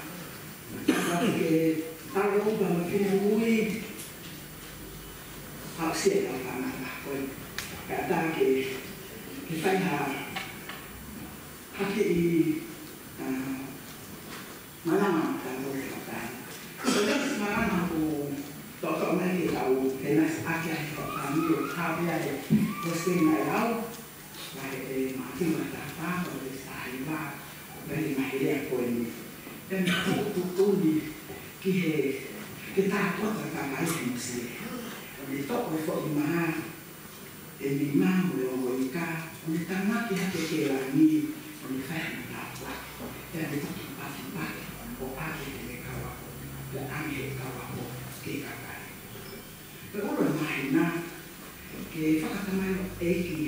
Tapu ke tau ʻo ba ma fina ui. Haʻu sia ka fana ka koe. Ka ta ke, ke fai ha, ha kiʻi, ā, malanga ka tau ke fai. Ko e malanga ko toʻotoʻo mai ke tau, ke nasi ake ai ko tau ni o ka pea e, ko se na e lau. Vahe ʻe Mātiu vahe taha fā, ko e veesi taha hiva, ʻo pehē mai he lea ko eni. Pea naʻe tuʻutuʻuni ki he, ke tāpuaki ʻa e kakai he Mōsese. ʻO ne toʻo e foʻi mā, ʻe nima mo e ongo ika, ʻo ne tānaki hake ki langi, ʻo ne fai hano tāpuaki. Pea ne toki pakipaki, ʻo ʻave ki he kau ako, pea ʻave he kau ako ki he kakai. Pea ʻoku ou mahino ke fakatamai ʻe he ʻEiki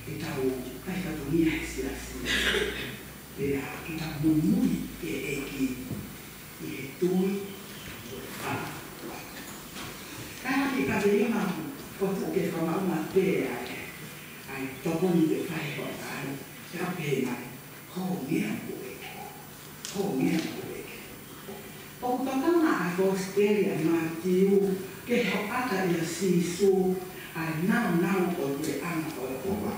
ʻetau faifatongia he siasi. Pea ke tau muimui ki he ʻEiki ʻi he tui mo e fakaʻapaʻapa. Ka ʻi he kaveinga ʻoku ou tui ke fakamaʻunga pē ai, ʻa e tokoni ke fai ʻe he ʻOtua, ʻa e pehē mai. Ko e meʻa ko ē. Ko e meʻa ko ē. ʻOku tokanga ʻa e Kosipeli ʻa Mātiu ki he hoʻata ʻia Sīsū ʻa e naunau ʻo e puleʻanga ʻo e ʻOtua.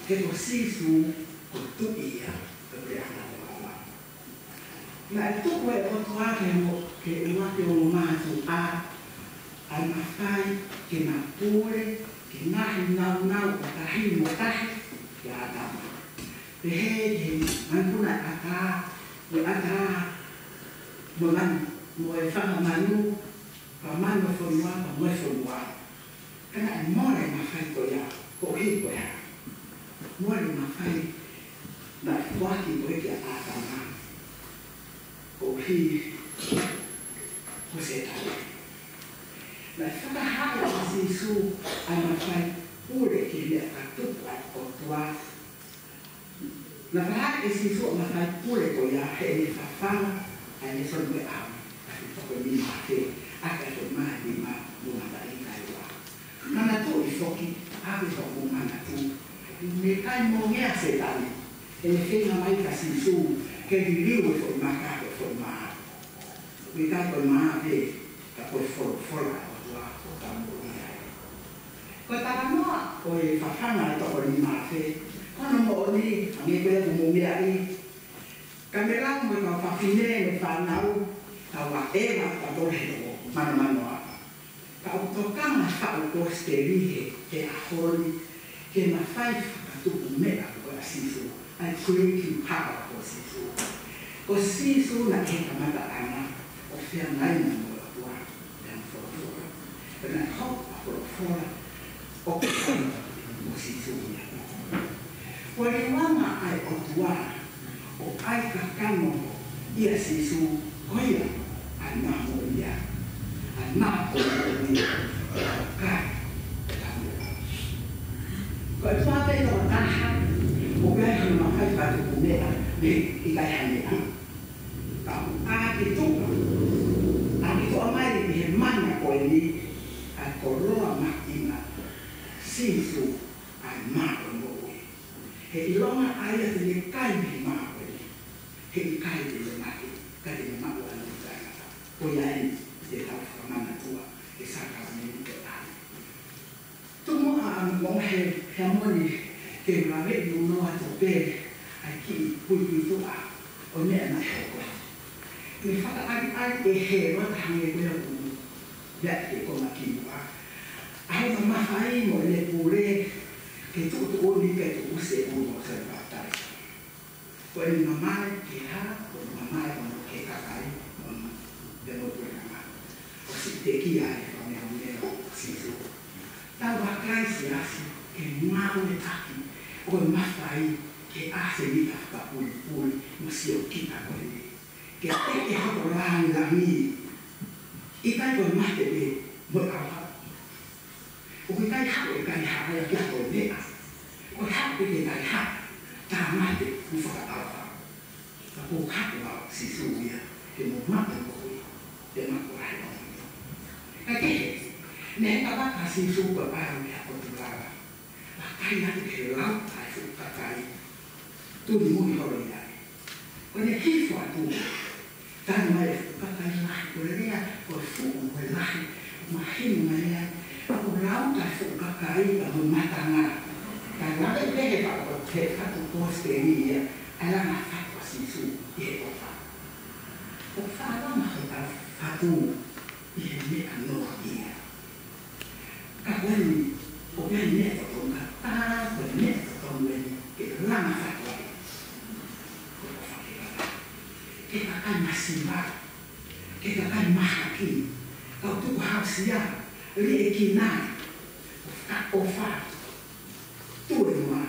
He ko Sīsū ko e Tuʻi ia ʻo e puleʻanga ʻo e ʻOtua. Naʻe tuku ʻe he ʻOtua ke mo, ke ʻuluaki ʻo mātuʻa, ʻa e mafai ke na pule ki he ngaahi naunau ʻo tahi mo tahi kia ʻĀtama. Pehē ki he manupuna ʻo e ʻatā, mo e ʻatā, mo e manu, mo e fanga manu, pea manu ʻo e fonua, pea mo e fonua. Ka naʻe mole e mafai ko ia, koeʻuhi ko e hā? Mole e mafai naʻe foaki ko ē kia ʻĀtama, koeʻuhi ko Sētane. Naʻe fakahā ʻe Sīsū ʻa e mafai pule ki he meʻa ka tuku ʻa e ʻOtua. Naʻe fakahā ʻe Sīsū ʻa e mafai pule ko ia heʻene fafanga ʻa e nēsoni ko ē ʻa e ʻaho, ʻa e toko nima afe, ʻa e toko nima afe mo e mataʻi kae ua. Manatuʻi foki, ʻa e toko manatu, ne ʻikai moʻoni ʻa Sētane, heʻene feinga mai kia Sīsū ke liliu e foʻi maka, ko e foʻi mā. ʻIkai ko e mā pē, ka ko e folofola ʻa e ʻOtua ʻoku tau moʻui ai. Ko e talanoa ʻo e fafanga ʻa e toko nima afe, ko hono moʻoni, hangē ko ia ʻoku mou meaʻi, ka meʻa mo e kau fafine mo e fānau, tau ʻeva, tau tole he toko manumanu ʻa. Ka ʻoku tokanga faʻu Kosipeli he, he ʻaho ni, ke mafai fakatupu meʻa ko ē ʻa Sīsū, ʻa e creative power ko Sīsū. Ko Sīsū naʻe kamataʻanga ʻo feangainga mo e ʻOtua, pea mo e folofola. Pea naʻe hoko ʻa e folofola ʻo kakano mo Sīsū ia. Ko e liliuanga ʻa e ʻOtua, ʻo ʻai kakano ʻia Sīsū, ko ia ʻa e mā moʻui ia. ʻA e mā moʻui ia. Kai, kai. Ko e tuʻa pē tokotaha, ʻoku ʻi ai hano mafai fakatupu meʻa, mei he ʻikai ha meʻa. Ka ʻoku ʻākituʻa, ʻākituʻa mai ʻi he mana ko eni, ʻa e koloa mahuʻinga, Sīsū, ʻa e mā ʻo e moʻui. He ʻilonga ʻa ia te ne kai mei he mā ko eni, he ʻikai te ne mate, ka te ne maʻu ʻa e moʻui taʻengata. Ko ia eni te tau fakamanatua he sākalamēniti ko eni. Tuku muʻa ʻa e moʻui he, he moʻoni ke lave ʻi muʻa atu pē ʻa e kiʻi puipuituʻa ʻo e meʻa naʻe hoko. Ne fakaʻaliʻali ʻe Hēlota hangē ko ia ʻoku meʻa ke ko ma ki muʻa. ai mo ʻene pule ke tuʻutuʻuni ke tuʻusi e ʻulu ʻo Sione Papitaiso. Ko ʻene mamae ki he hā? Ko ʻene mamae ko ē ki he kakai, ko ʻene pule mamae. ʻOsi pekia ai e fakameʻomeʻo ʻo Sīsū. Tau vakai siasi ke ngāueʻaki ʻa e mafai ke ʻasi e mita fakapulipuli mo e siokita ko eni. Ke teke hotau langilangi. ʻIkai ko e mate pē mo e ʻauha. ʻOku ʻikai haʻu e kaihaʻa ia ki ha toe meʻa. Ko e haʻu pē ke kaihaʻa, tāmate mo fakaʻauha. Ka ko e haʻu ʻa Sīsū ia ke mo maʻu e moʻui, ke maʻu e lahi ʻo e moʻui. Ka kehe, ne heka vaka ʻa Sīsū ko e ʻalu ki ha potu lala. Vakai atu ki he lauta e fuʻu kakai. Tuli mui holo ia. Ko ʻene hifo atu, tali mai e fuʻu kakai lahi, ko e lea ko e fuʻu mo e lahi, mahino mai ai. Ko e lauta e fuʻu kakai ka mo e matanga. Ka lave pē he fatu, he fatu kosipeli ia, ʻa e langa fatu ʻa Sīsū ʻi he ʻofa. ʻOku faʻa langa hotau fatu ʻi he meʻa noa ia. Ka ko eni, ʻoku ʻi ai e meʻa totonu, ka tā ko e meʻa totonu eni ke langa fatu ai. Ko e ʻofa ki he kakai. Ki he kakai masiva, ki he kakai mahaki, kau tukuhāusia, liʻekina, ʻofa, ʻofa, tuʻu e moa.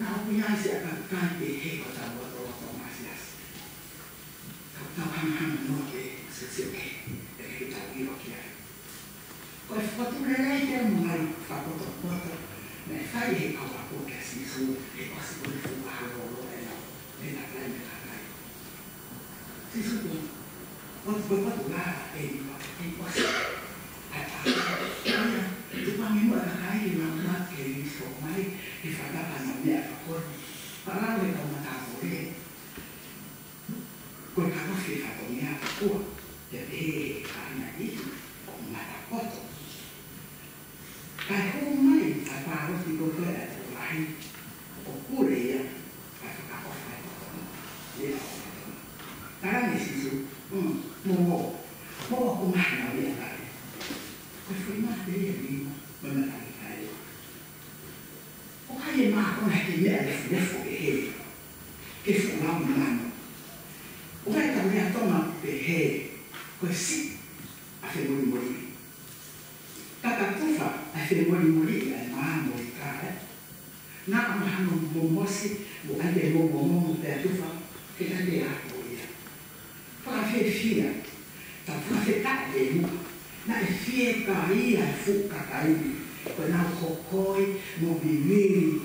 Naʻa ʻoku ʻi ai siʻa kakai pehē ʻi hotau lotolotonga siasi. Ka tau hangahangai noa pē, sio, sio kehe, ʻe ʻikai ke tau ʻilo ki ai. Ko e fokotuʻu lelei pē mo e ngaahi fakapotopoto naʻe fai ʻe he kau ako kia Sīsū, he ʻosi ko ē e fuʻu ʻaho lōloa ʻenau, ʻenau kakai mo e kakai. Sīsū ko, ko, ko, ko e lā ʻe ua, ʻe ʻosi. ʻAi, ʻai, ʻai, tukuange muʻa e kakai ke nau ō mai ke ʻi so mai, ke fakapana meʻa ka ko e. Pea lau e kau matāpule. Ko e kalofi e fatongia ʻakua, pea pehē ʻe he kāinga ʻi he mata poto. Kae hū mai ʻa e pāloti ko ē ʻa e tokolahi, ʻo pule ia, kae fakaʻofa e poto. Ia ʻo poto. Talange Sīsū, mm, mo, mo, mo ʻoku mahino ia kae. Ko e foʻi mate ia lima, mo e mata ʻi kae. ʻOku ʻi ai e mākona he kiʻi meʻa lefulefu pehē, ke fuʻu lau mano. ʻOku ʻi ai e tau lea Tonga pehē, ko e siʻi ʻa e femolimoliʻi. Ka ka tufa ʻa e femolimoliʻi ʻa e mā mo e ika, ē. Naʻa mo hano momosi, mo ʻai ke momomomo pea tufa, ke ka te ako ia. Fakafiefia, tau fakafetaʻi ki he ʻOtua. Naʻe fiekaia e fuʻu kakai ni, ko ʻenau hokoi mo vivili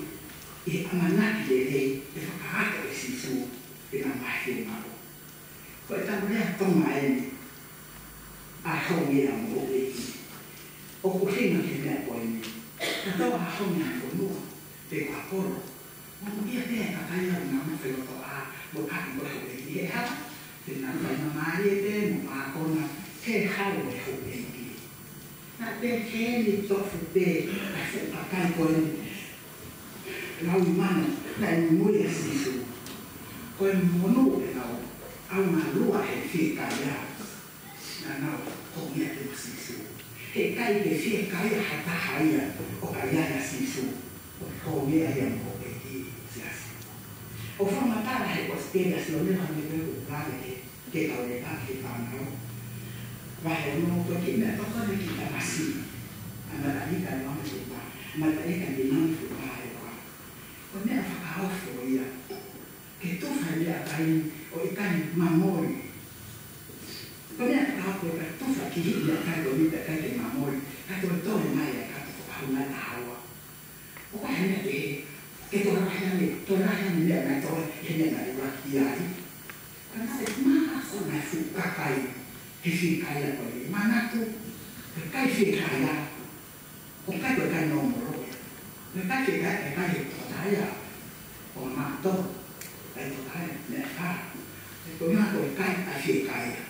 ʻi he ʻamanaki lelei ʻe fakaako ʻe Sīsū ʻenau ngaahi fiemaʻu. Ko e tau lea Tonga eni, ʻa e honge ʻa mo e ʻEiki. ʻOku ʻuhinga ki he meʻa ko eni. Ka tau ʻa e honge ʻa e fonua, pe ko e kolo. Mo ia pē e kakai ʻoku nau nofo ʻi loto ʻā, mo ʻaki ko e houʻeiki he hala, te nau fai māmālie pē mo mākona he hala ʻo e houʻeiki. Naʻe pehē ni tofu pē ʻa e fuʻu kakai ko eni. Lau mano, naʻe muimui ʻa Sīsū. Ko e monū ʻenau ʻaunga lua he fiekaia. Naʻa nau honge atu mo Sīsū. Heʻikai ke fiekaia ha taha ia ʻo ka ʻi ai ʻa Sīsū. ʻO honge ai ʻa mo e ʻEiki siasi. ʻOku fakamatala he kosipeli ʻa Sione, ʻa e meʻa ko ē ʻoku lave ki he, ki he kau lēpaki he fānau. Vahe ono, ko e kiʻi meʻatokoni ki he tamasiʻi. ʻA e mataʻi ika ʻe uangeau mo e fā. Mataʻi ika ʻe nima mo e fā ʻe ua. Ko e meʻa fakaofo ia. Ke tufa e meʻakai ʻo ʻikai mamoli. Ko e meʻa fakaofo ke tufa e kiʻi meʻakai ko eni pea ʻikai ke mamoli. Kae toe toe mai ʻa e kato fakahū mai ʻa Haua. ʻOku ʻi ai e meʻa pehē, ke toe lahi ange, toe lahi ange meʻa naʻe toe, he meʻa naʻe ʻuluaki ʻi ai. Ka naʻe mākona e fuʻu kakai he fiekaia ko eni. Manatu, ʻikai fiekaia. ʻOku ʻikai ko e kai nōmolo ia. Ko e kai fiekaia, ʻikai he tokolahi ia. ʻO mātou, kai tokolahi, meʻa ʻe fā. Ko e meʻa ko e kai ʻa e fiekaia.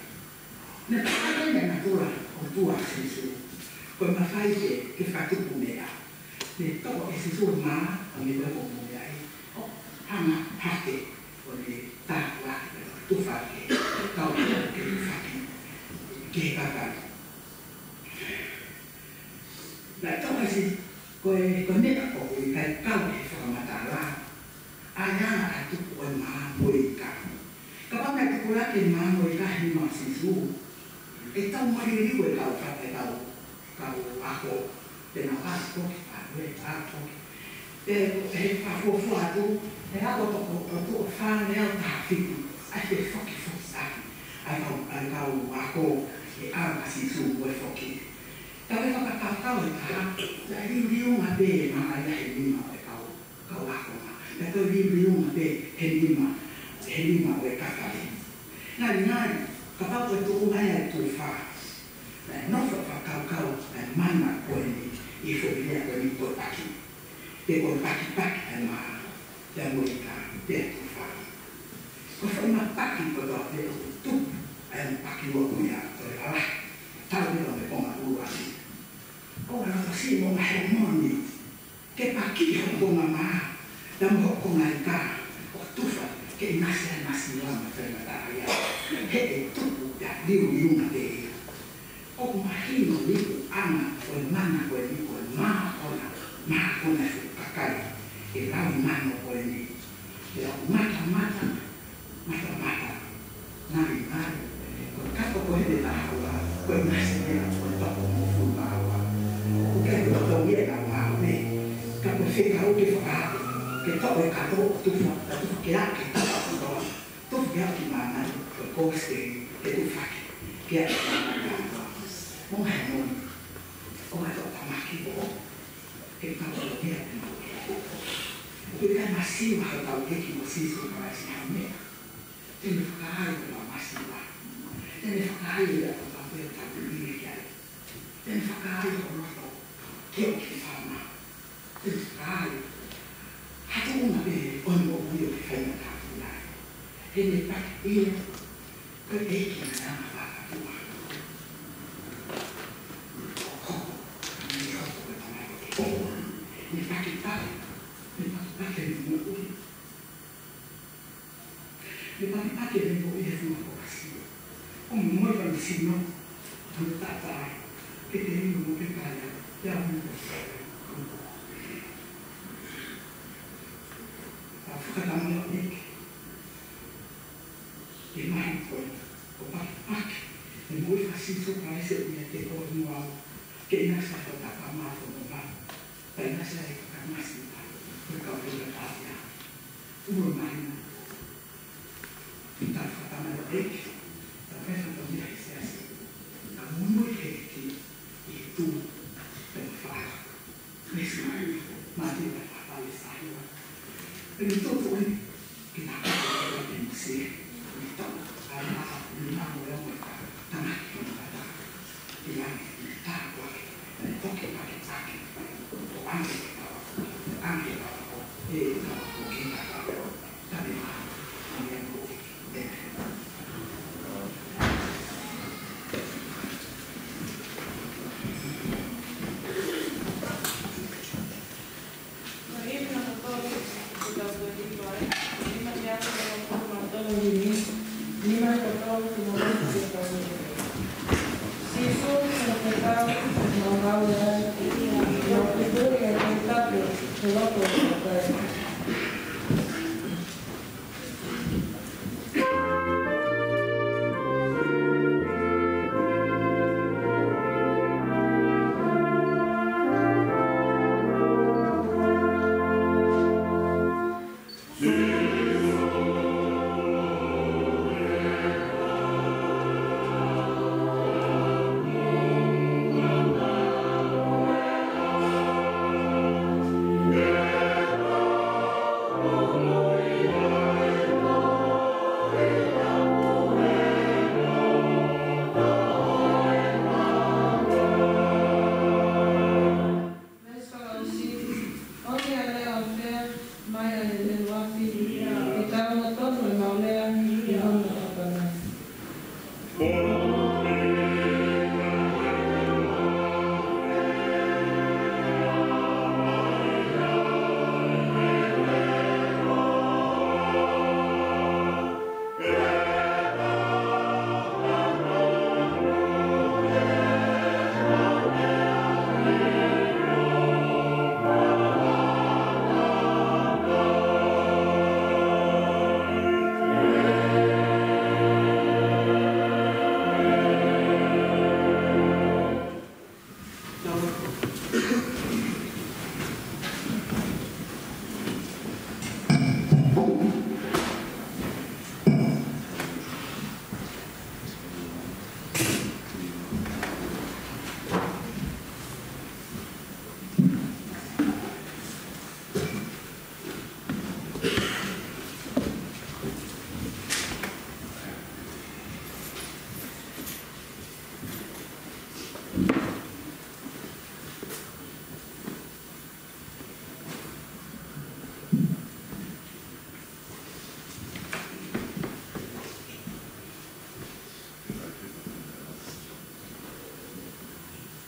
Naʻe fakaʻeke ʻe he natula ʻo e ʻOtua ʻa Sīsū. Ko e mafai ke, ke fakatupu meʻa. Ne toʻo ʻe Sīsū e mā, ʻa e meʻa ko ē ʻoku mou meaʻi. ʻO hanga hake, ʻo ne tāpuaki, ʻo tufa hake, tau ke tufa hake. Ke kakai. Naʻe toʻo ʻe Ko e, ko e meʻa ʻoku ʻikai kau he fakamatala, ʻa ia ʻa e tuku ʻo e mā mo e ika. Kapau naʻe tukulaki e mā mo e ika he nima ʻo Sīsū, ʻe tau mālie liliu e kau fa-, e kau, kau ako, pea nau ʻā foki, ʻā foki, ʻā foki. Pea ʻe fakafuofua atu, ʻe aʻu ʻo toko, ʻo toko fā lea ʻo taha fitu, ʻa e fokifoki ʻaki ʻa e kau, ʻa e kau ako, ʻe ʻā ʻa Sīsū mo e foki. Ka ʻe fakakaukau e taha, naʻe liuliunga pē e mā ia he nima ʻo e kau, kau ako na. Naʻe toe liuliunga pē he nima, he nima ʻo e kakai. Ngali, ngali, kapau ko e tuʻu mai ʻa e tufa, naʻe nofo fakakaukau ʻa e mana ko eni ʻi he foʻi lea ko eni ko e paki. Pe ko e pakipaki ʻa e mā, pea mo e ika, pea tufa. Ko e foʻi mā paki ko e tau pē ʻoku tupu ʻa e paki ua ko ia, ko e ala, tau pē ʻo e konga ʻuluaki. ʻOua naʻa tasi mo ngā he moni. Ke paki hoʻo konga mā, pea mo hoʻo konga ika, ʻo tufa, ke ʻinasi ʻa e masiva mo e faingataʻaʻia. He ʻe tupu ia liuliunga pē ia. ʻOku mahino ni ʻoku ʻanga ʻo e mana ko eni ko e mākona, mākona e fuʻu kakai, ʻe laui mano ko eni. Pea ʻoku matamata, matamata, ngali, ngali. Ko e kato ko ē ʻe taha ua, ko e ngaahi meʻa ko e toko hongofulu mā ua. ʻOku ʻikai ko e toko ia na mā ua. Ka ko e fekau ke fakaaʻu, ke toʻo e kato ʻo tufa, ka tufa ke aʻu ki he toko kotoa. Tufa ke aʻu ki māmani, ko e kōsipeli, ke tufaki, ke aʻu ki māmani kātoa. Mo e moʻoni, ʻoua ʻe toʻo tamaki ʻo, ke kau ʻo pea pea mo. ʻOku ʻikai masiva hotau ʻEiki ko Sīsū Kalaisi ha meʻa. Te ne fakaai hotau masiva. Te ne fakaai e ʻapi ko ē ʻoku tau liliu ki ai. Te ne fakaai ho loto ke ʻoua ke fama. Te ne fakaai ha tuʻunga pē ʻo e moʻui ʻoku ke faingataʻaʻia ai. He ne paki ia ko e ʻEiki naʻe anga fakatuʻa. Ko e hoko, ne hoko ko e Tamai ko e hoko. Ne pakipaki, ne pakipaki e moʻui. Ne pakipaki e moʻui he funga ko Asia. ʻO momoʻi ka ne sino, ʻo ne taʻataʻa, ke te inu mo ke kaya, ia mo ke kaya. Ka fakatama ia ʻEiki. Ke mahi ko e, ko e pakipaki e moʻui ʻa Sīsū Kalaisi ʻoku ʻiate koe mo au. Ke ʻinasi ʻa e tapa mā fo mo mā. Pea ʻinasi ʻa e kakai masiva, ko e kau faingataʻaʻia. Ulo mahina. Pea fakatama ia ʻEiki. Pea fai fakatama ia he siasi. Pea momoʻi he ʻEiki ʻi he tuʻu pea fai. Mesi mai, mati mai papa le sahua. Pea ne toto eni, ke na papa le mesi, ne tau, ala, ne na mo le mo ta, tana ki mo ta, ke la, ne ta kua, ne toke ma ke take, ko ange ke tau, ange tau, e tau, ke na tau, tane ma, ange mo,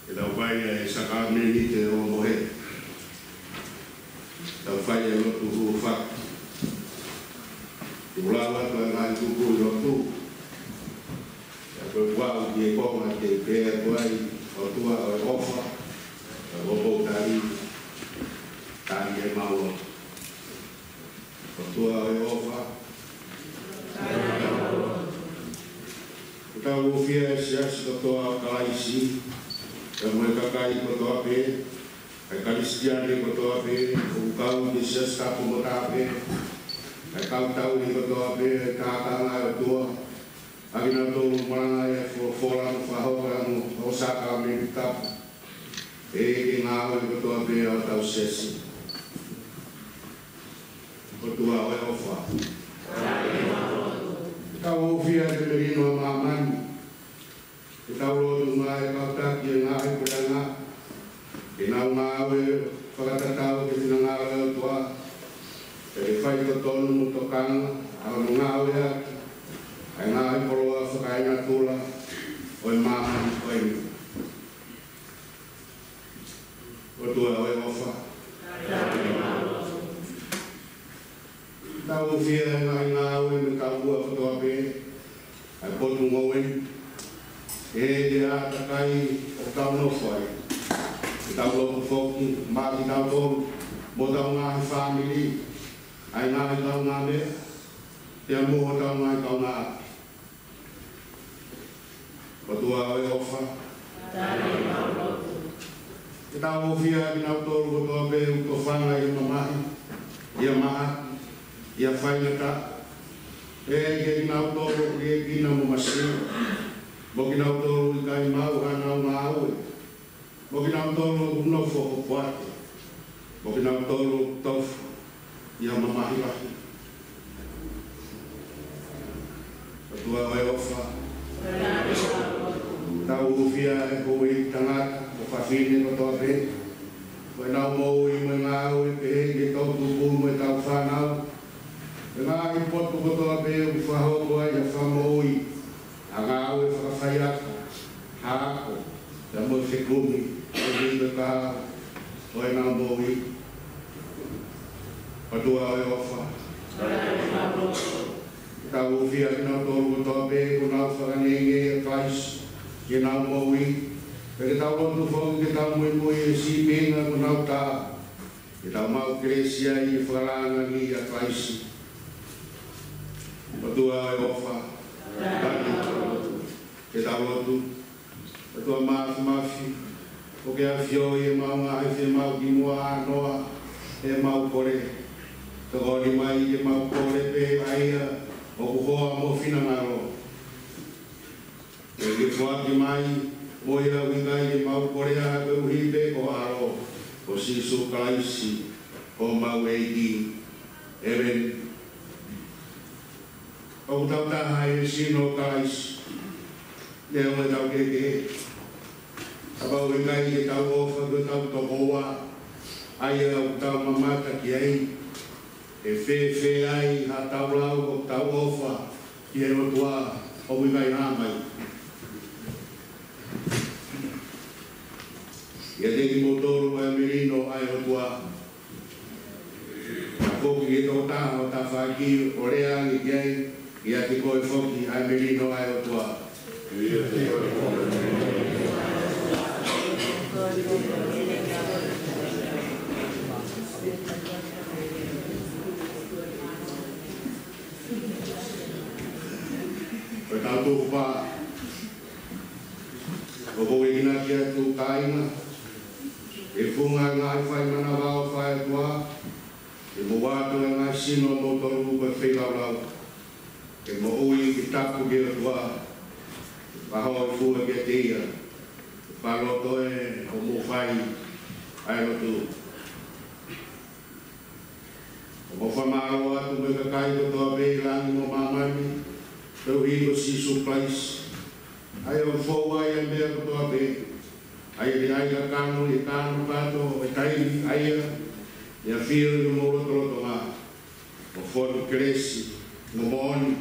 Ke tau fai ʻa e sākalamēniti ʻo e mohe. Tau fai ʻa e lotu hūfaki. Kuo lau atu ʻa e ngaahi kupuʻi lotu. Pea ko e ʻuhinga ki he konga te u pehē atu ai, ʻOtua ʻo e ʻofa, ʻa e ʻofa ʻoku tali, tali ʻemau lotu. ʻOtua ʻo e ʻofa. Kuo tau hūfia ʻa e siasi kotoa ʻo Kalaisi, pea mo e kakai kotoa pē, ʻa e Kalisitiane kotoa pē ʻoku kau ki he siasi tapu mo taha pē, ʻa e kau tauhi kotoa pē ʻo e tākanga ʻo e ʻOtua, ʻa kinautolu ʻoku malanga ʻi he folofola mo fakahoko ʻa e ongo sākalamēniti tapu, ʻa e ngāue kotoa pē ʻa hotau siasi. ʻOtua ʻo e ʻofa. Kuo tau hūfia ʻa e melino ʻa māmani. Kuo tau lotu mai ʻa e kau taki ʻo e ngaahi puleʻanga, ke nau ngāue fakatatau ki he finangalo ʻo e ʻOtua, pea ke faitotonu mo tokanga ʻa hono ngāueʻaki ʻa e ngaahi koloa fakaenatula ʻo e māmani ko eni. ʻOtua ʻo e ʻofa. Tau hūfia ʻa e ngaahi ngāue mo e taumuʻa kotoa pē ʻa e potungāue, ʻa e ʻātakai ʻoku tau nofo ai. Ke tau lotu foki maʻa kitautolu mo hotau ngaahi fāmili, ʻa e ngaahi kaungāmeʻa, pea mo hotau ngaahi kaungāʻapi. ʻOtua ʻo e ʻofa. Kuo tau hūfia ʻa kinautolu kotoa pē ʻoku tofanga ʻi he mamahi, ʻi he mahaki, ʻi he faingataʻa, ʻa e kinautolu ʻoku liʻekina mo masiva, mo kinautolu ʻoku ʻikai maʻu haʻanau ngāue, mo kinautolu ʻoku nofo hopoate, mo kinautolu ʻoku tofu ʻi ha mamahi lahi. ʻOtua ʻo e ʻofa. Tau hūfia ʻa e houʻeiki tangata mo fafine kotoa pē, mo ʻenau moʻui mo e ngāue, pehē ki he toʻutupu mo ʻetau fānau, ʻa e ngaahi potu kotoa pē ʻoku fakahoko ai ʻa e fakamoʻui, ʻa e ngāue fakafaiako, hako, pea mo e fekumi ʻo e kahaʻu ʻo ʻenau moʻui. ʻOtua ʻo e ʻofa. Tau hūfia ʻa kinautolu kotoa pē ʻoku nau fakangeingei ʻa Kalaisi ki heʻenau moʻui. Pea ke tau lotu foki ke tau muimui ʻi he sīpinga ʻoku nau tā, ke tau maʻu kelesi ai ʻi he fakalāngilangiʻi ʻa Kalaisi. ʻOtua ʻo e ʻofa. Ke tau lotu. ʻOtua Māfimafi, ʻoku ke ʻafioʻi ʻemau ngaahi fiemaʻu kimuʻa ʻānoa, ʻemau kole. Tokoni mai ke mau kole pē ʻa ia ʻoku hoa mo finangalo. Ke ke foaki mai mo ia ʻoku ʻikai ke mau kole ʻa ia koeʻuhi pē ko ho ʻAlo, ko Sīsū Kalaisi, ko homau ʻEiki. ʻĒmeni. ʻOku tau taha ʻi he sino ʻo Kalaisi, neongo ʻetau kehekehe. Kapau ʻe ʻikai ke tau ʻofa ki hotau tokoua, ʻa ia ʻoku tau mamata ki ai, ʻe fēfē ai haʻatau lau ʻoku tau ʻofa ki he ʻOtua ʻoku ʻikai hā mai? ʻIate kimoutolu ʻa e melino ʻa e ʻOtua. Ka foki ki he tokotaha ʻo tafaʻaki ʻo lea ange ki ai, ʻiate koe foki ʻa e melino ʻa e ʻOtua. Ko e tau tuku pā, ʻoku ou enginaki atu kāinga, ʻi he funga ʻa e ngaahi fai manavaʻofa ʻa e ʻOtua, ke mou ʻoatu ʻa e ngaahi sino ʻomoutolu ko e feilaulau, ke moʻui ke tapu ki he ʻOtua, ke fakahōifua kiate ia, ke fakalotoʻi hoʻomou fai ʻa e lotu. ʻOku mau fakamālō atu mo e kakai kotoa pē ʻi langi mo māmani, koeʻuhi ko Sīsū Kalaisi, ʻa ia ʻoku fou ai ʻa e meʻa kotoa pē, ʻa ia naʻe ʻai kakano ʻi he kakano kātoa ʻo e taimi, ʻa ia naʻe ʻafio ʻi homou lotolotonga, mo fonu kelesi mo moʻoni,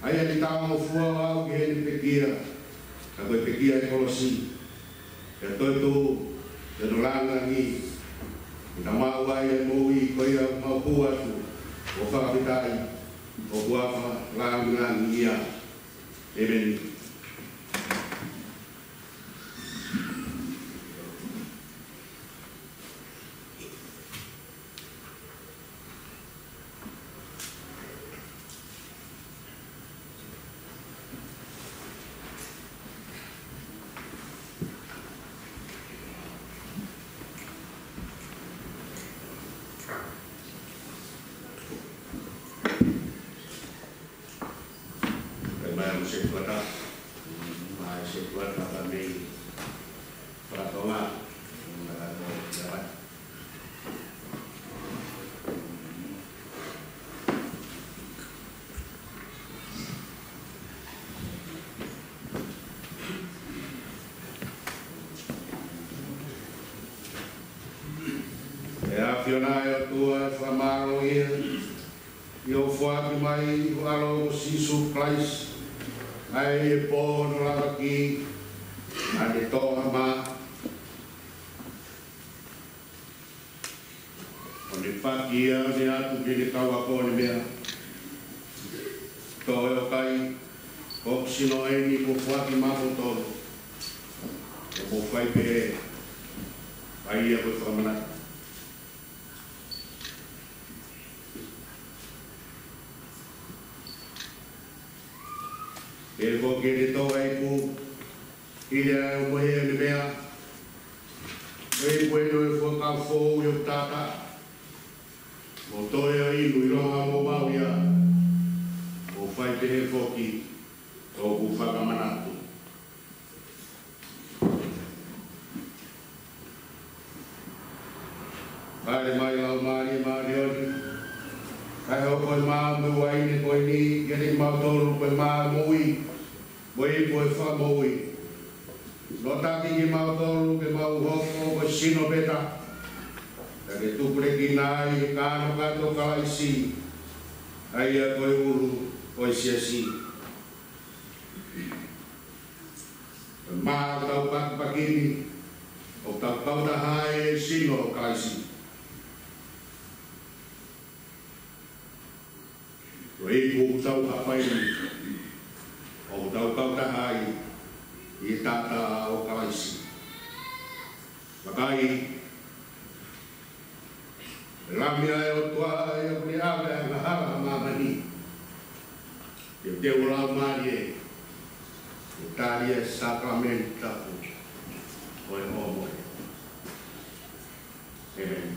ʻa ia naʻe taʻengofua ʻo aʻu ki heʻene pekia, ka ko e pekia ʻi he kolosi. Pea toetuʻu, pea ne langilangiʻia, ʻi heʻene maʻu ai ʻa e moʻui, ko ia ʻoku mau hū atu ʻo fakafetaʻi, ʻoku ʻafa langilangi ia. ʻEmeni. Kae ʻumaʻā mo e setuata, ʻumaʻā e setuata ka mei Fakatonga, ʻumaʻā ko ia. ʻE ʻAfiona ʻe ʻOtua, ʻe fakamālō ia ʻi hoʻo foaki mai ho ʻAlo ko Sīsū Kalaisi, ʻa ia ʻi he pō hono lavaki, naʻa ne toʻo ha mā, ʻo ne paki ia, ʻo ne ʻatu ki heʻene kau ako ʻo ne meʻa: Toʻo ʻo kai, ko hoku sino eni kuo foaki maʻamoutolu, ke mou fai pehē ʻa ia ko e fakamanatu. Pea ko ʻene toʻo ʻa e ipu, hili ʻa hono mohe ʻo ne meʻa: Ko e ipu eni ʻo e fuakava foʻou ʻi hoku taʻataʻa, mou toe ʻo inu ʻi loto ʻi hoʻomou maʻu ia, mou fai pehē foki ko hoku fakamanatu. Fale mai Laumālie Māʻoniʻoni, kae hoko e mā mo e uaine ko eni kiate kimautolu ko e mā ʻo e moʻui, mo e ipu ʻo e fakamoʻui. Lotaki kimautolu ke mau hoko ko e sino pē taha, pea ke tupulekina ai e kānokato ʻo Kalaisi, ʻa ia ko e ʻulu ʻo e siasi. Ko e mā ʻoku tau pakipaki ni, ʻoku tau kautaha ai ʻi he sino ʻo Kalaisi. Ko e ipu ʻoku tau hapai ni, ʻoku tau kautaha ai ʻi he taʻataʻa ʻo Kalaisi. Vakai, Lami ʻa e ʻOtua, ʻa ia ʻoku ne ʻave ʻa e angahala ʻa māmani. Teuteu ho Laumālie ke tali ʻa e sākalamēniti tapu ʻo e ʻohomohe. ʻEmeni.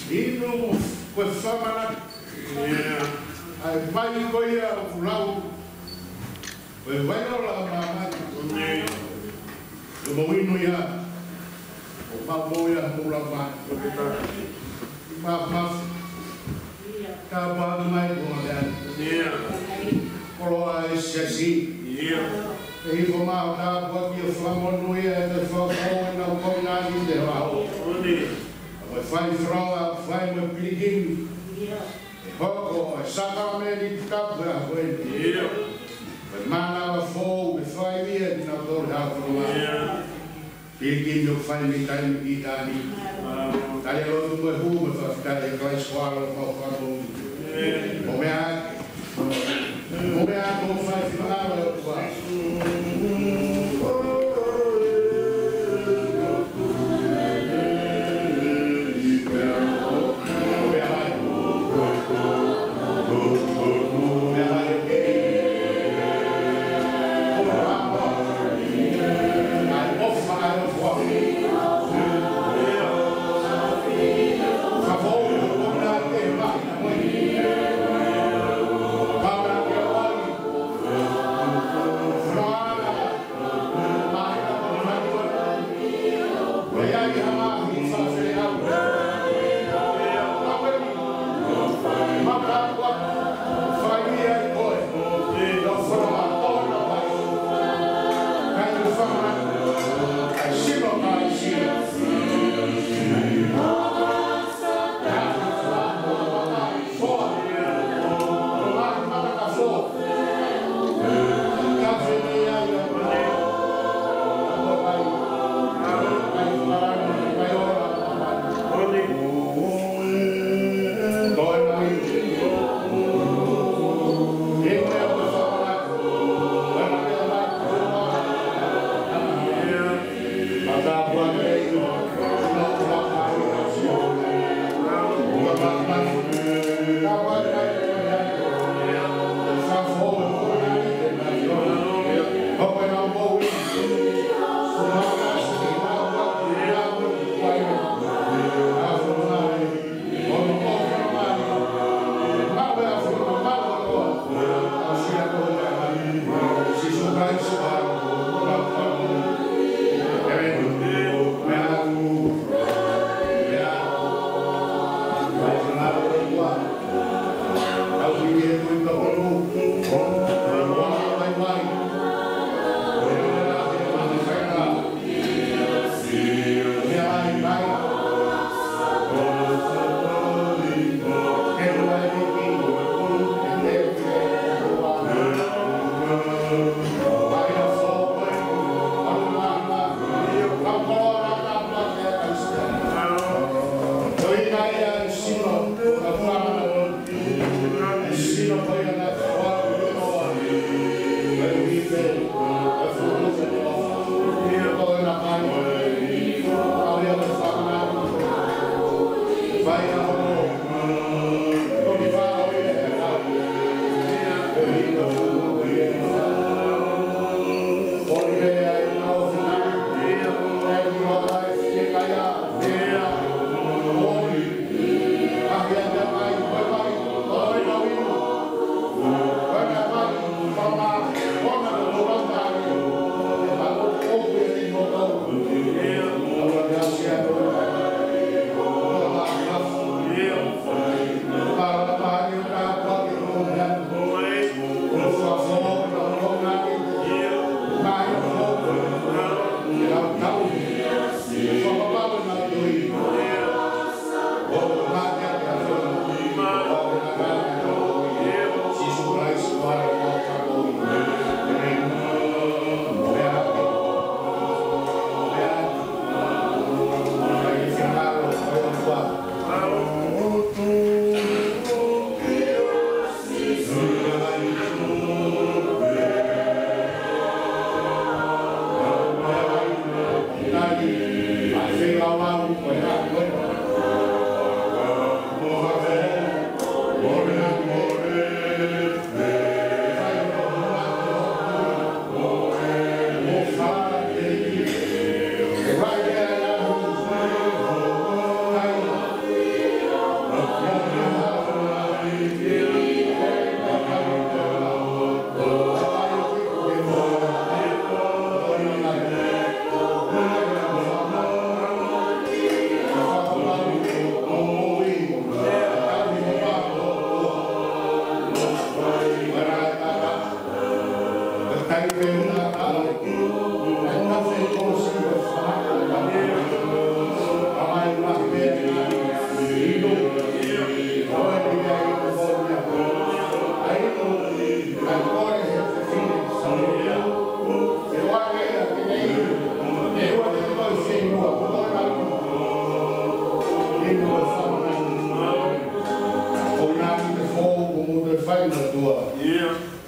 Inu ko e fakamanatu. ʻA e vai ko ia ʻoku lau, ko e vai ola ʻa māmani. Ko e mou inu ia, ʻo maʻu ia, mou lau mai. Mafimafi. Tāpuaki mai ko e meʻa ni. Koloa e siasi. ʻE hifo mai ʻo tāpuaki ʻo fakamonūʻia ʻa e fafo ʻenau kovinānite ʻo e ʻaho. Ko e fai folofola, fai mo e pilikimi. ʻE hoko ʻa e sākalamēniti tapu ʻo e ʻaho ni. Ko e mānava foʻou ʻe fai ia ʻi he tau tole hau folofola. Pilikimi ʻoku fai mei taimi ki taimi. Tali ʻa e lotu mo e hū mo e fakafetaʻi ʻia Kalaisi ko homau Fakamoʻui. ʻO meʻa ʻaki. ʻO meʻa ʻaki ʻo fai finangalo ʻo e ʻOtua.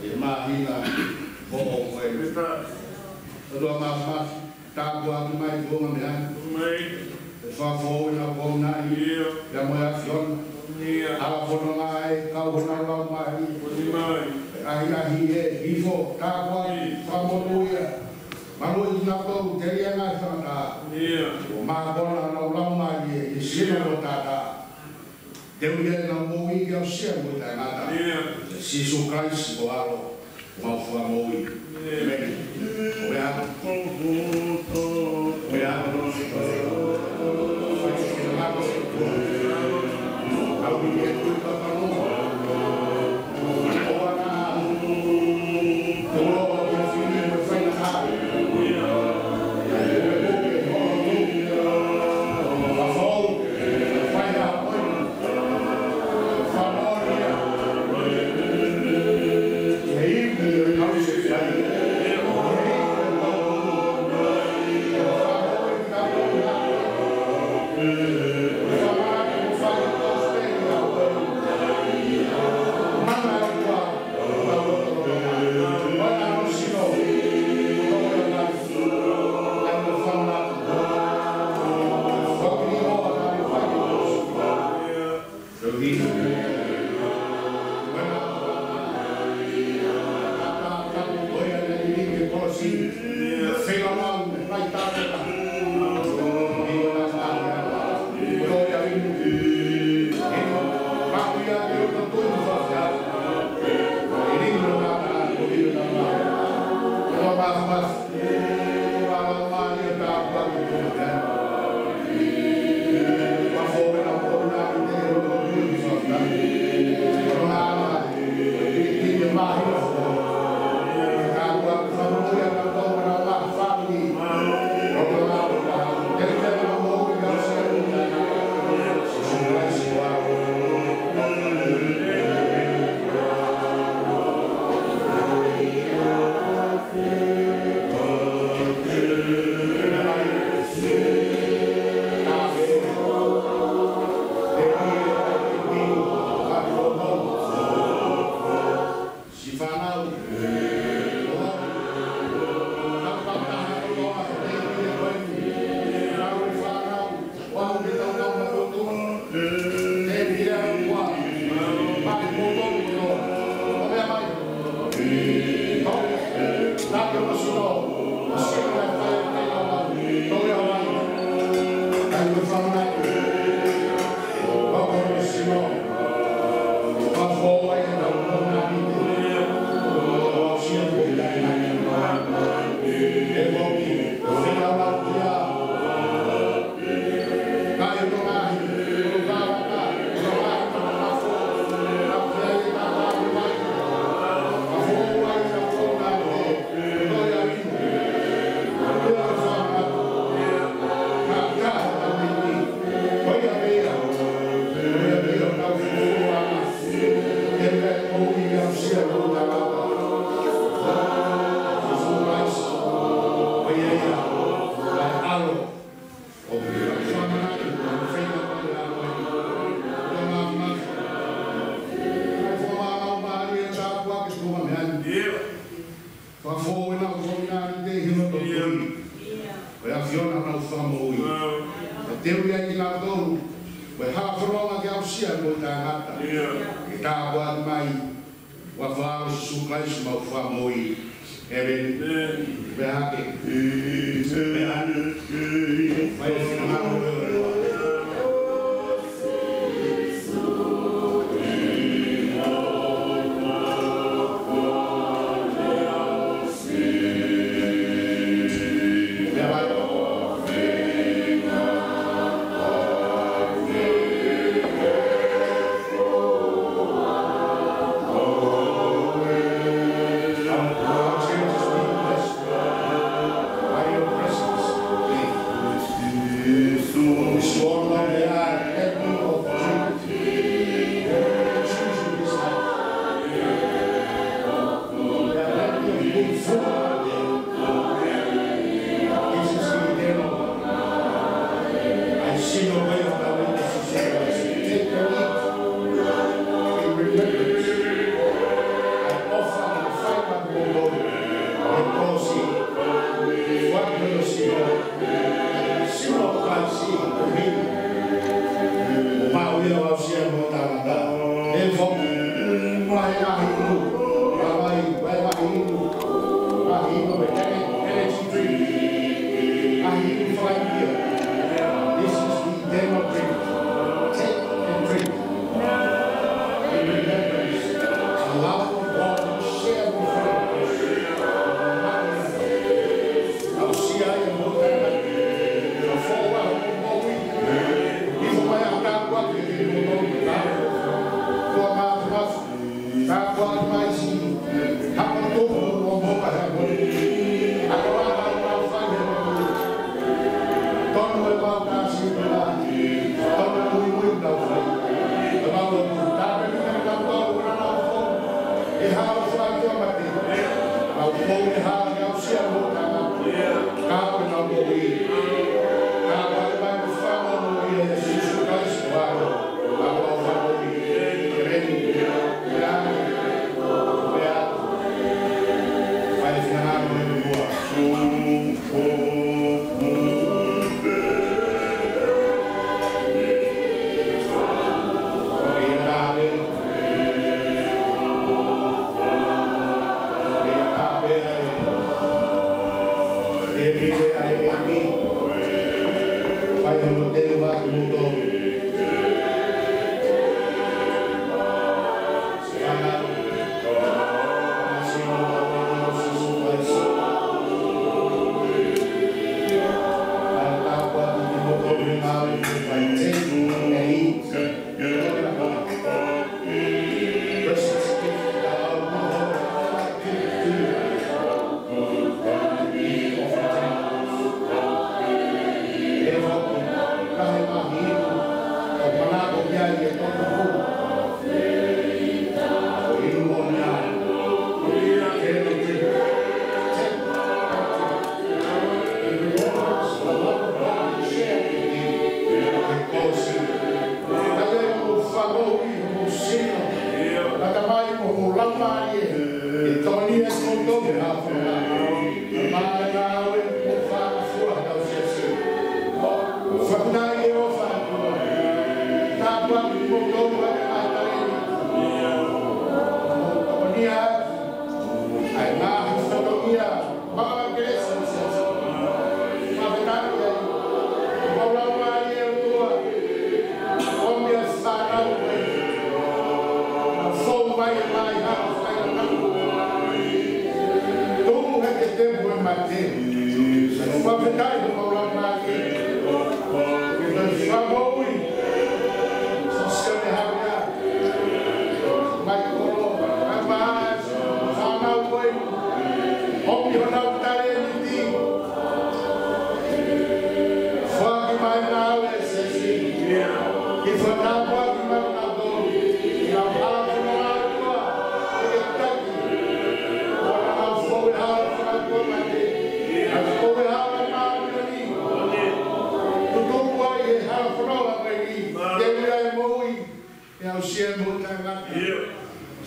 ʻi he māhina foʻou ko eni. ʻOtua Māfimafi, tāpuaki mai e tuʻunga meʻa ni. Mai. ʻE fakafou ʻenau kounaʻi. ʻIo. Pea mo e ʻAfiona. ʻIo. Hala fononga ʻa e kau honau laumālie. Mai. ʻAhiʻahi ʻe hifo, tāpuaki, fakamonūʻia. Maluʻi kinautolu, telia e ngaahi fakatātā. ʻIo. ʻO mākona honau laumālie ʻi he sino mo e taʻataʻa. Teuʻi ʻenau moʻui ke aʻusia mo e taʻengata. ʻIo. Sīsū Kalaisi ko ho ʻAlo, homau Fakamoʻui. ʻĒmeni. ʻĒmeni. Ko e ʻAlo. Ko e ʻAlo. Fakafou ʻenau kounaʻi te hino tō tui. Ko e ʻAfiona honau Fakamoʻui. Pea teuʻi ai kinautolu ko e hala fononga ke aʻusia mo e taʻengata. Ke tāpuaki mai, ʻi he huafa ʻo Sīsū Kalaisi homau Fakamoʻui. ʻĒmeni. Pea hake. Pea hake. Fai e finangalo ʻo e ʻOtua.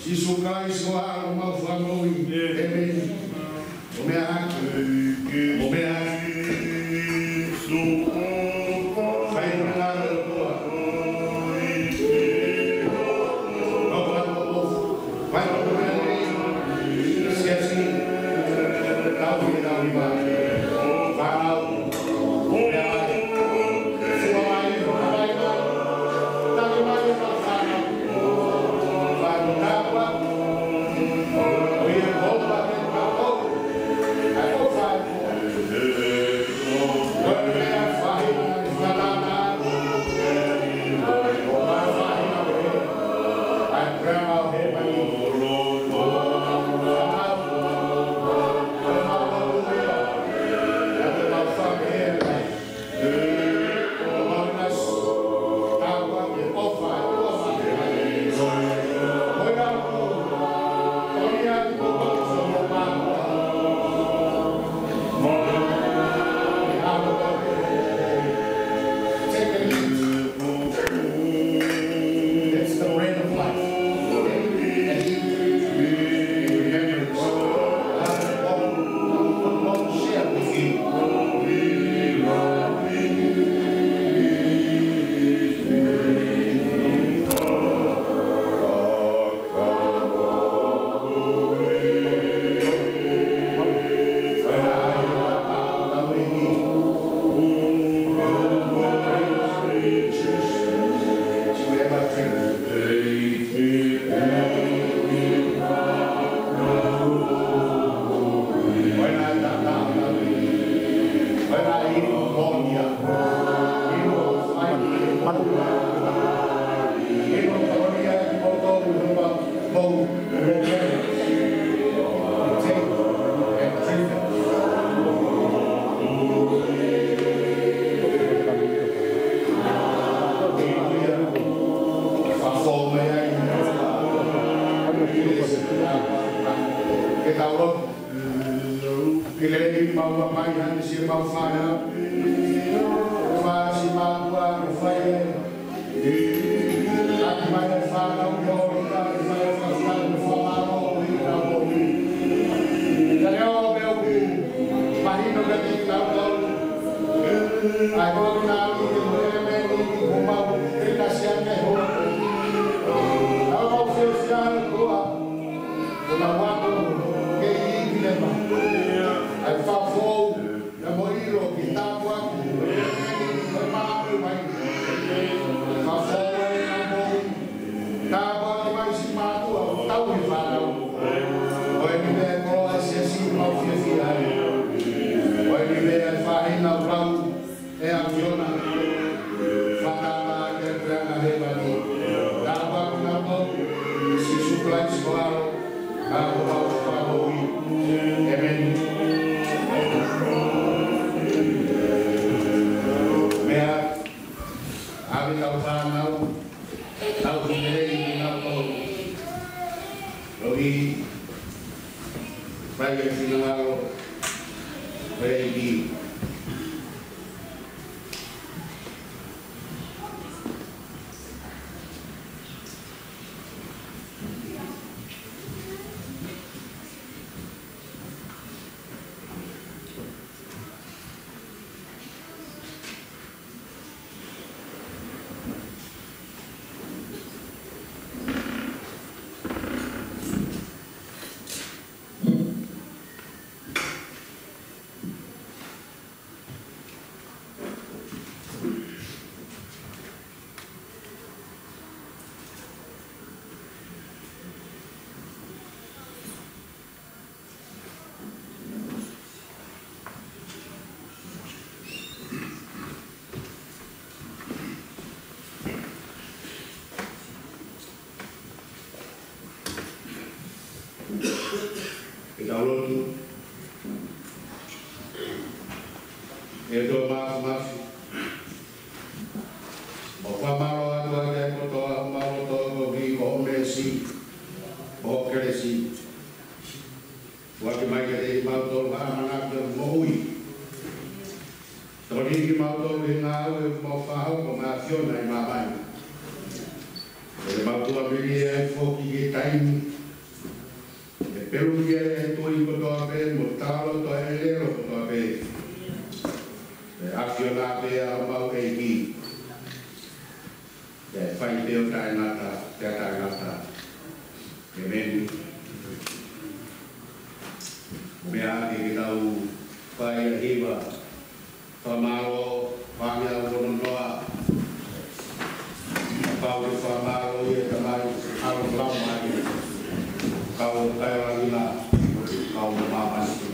Sīsū Kalaisi ko homau Fakamoʻui. ʻĒmeni. ʻOmai ʻaki. ʻOmai ʻaki. Fai ʻa e ngāue ʻa e ʻOtua. Fai ʻa e ngāue ʻa e Siasi. Tau ki he tau nima. Fānau. Take a minute. That's the bread of life. And eat in remembrance of what the Lord share with you. Ke tau lotu. Ke lelei mau ʻa mai hane si mau fana. Fasi mau ua ke fai e. Ati mai e fana u yo ita ke fai e fasi tau ke fai maro o i ka mo i. Ka leo me u mahino ka ki tau tau. Ai ko ki nau i ke mo e me ni ki ko mau e ka si ake ho. Au mau fio fia e kua. Ko na wako ke i ki le ma. Ai fa fou na mo ilo ki tāpuaki. Ko e mā ko e mai. ʻAi e finangalo ʻo e ʻEiki. Ke tau lotu. ʻE ʻOtua Māfimafi, mau fakamālō atu ʻa e kotoa ʻo homau loto koeʻuhi ko hoʻo meesi, ko hoʻo kelesi. Foaki mai kiate kimautolu ha ʻamanaki ʻo e moʻui. Tokoniʻi kimautolu ʻi he ngāue ʻoku mau fakahoko mo e ʻAfiona ʻi māmani. ʻE mau tuʻamelie ai foki ki he taimi ʻe peluki ai e tui kotoa pē mo e talaloto ʻa e ʻelelo kotoa pē. ʻE ʻAfiona pē ʻa homau ʻEiki. ʻE fai pē ʻo taʻengata, pea taʻengata. ʻEmeni. Meʻa ke tau fai ʻa e hiva fakamālō, fāngeau ono noa. Pau ke fakamālō ʻi he Tamai, ʻAlo, Laumālie, kau kae o langi na, kau māmani.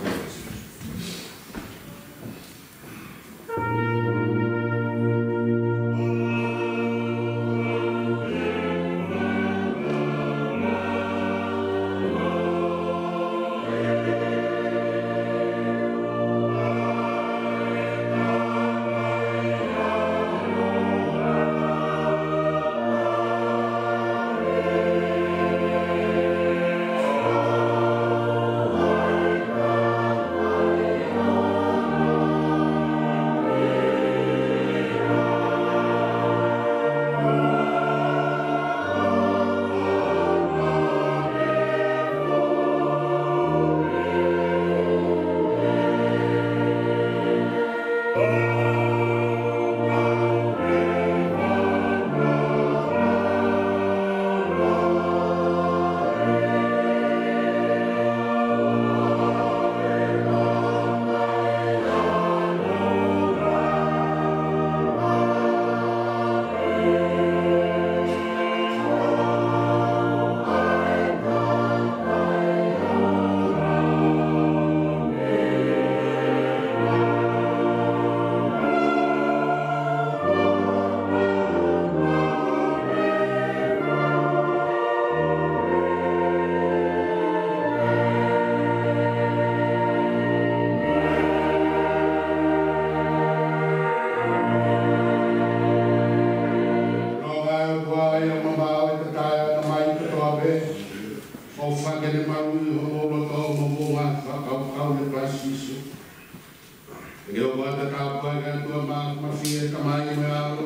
ʻOku ou fakaʻapaʻapa atu ʻa e ʻOtua Māfimafi, ʻa e Tamai mo e ʻAlo,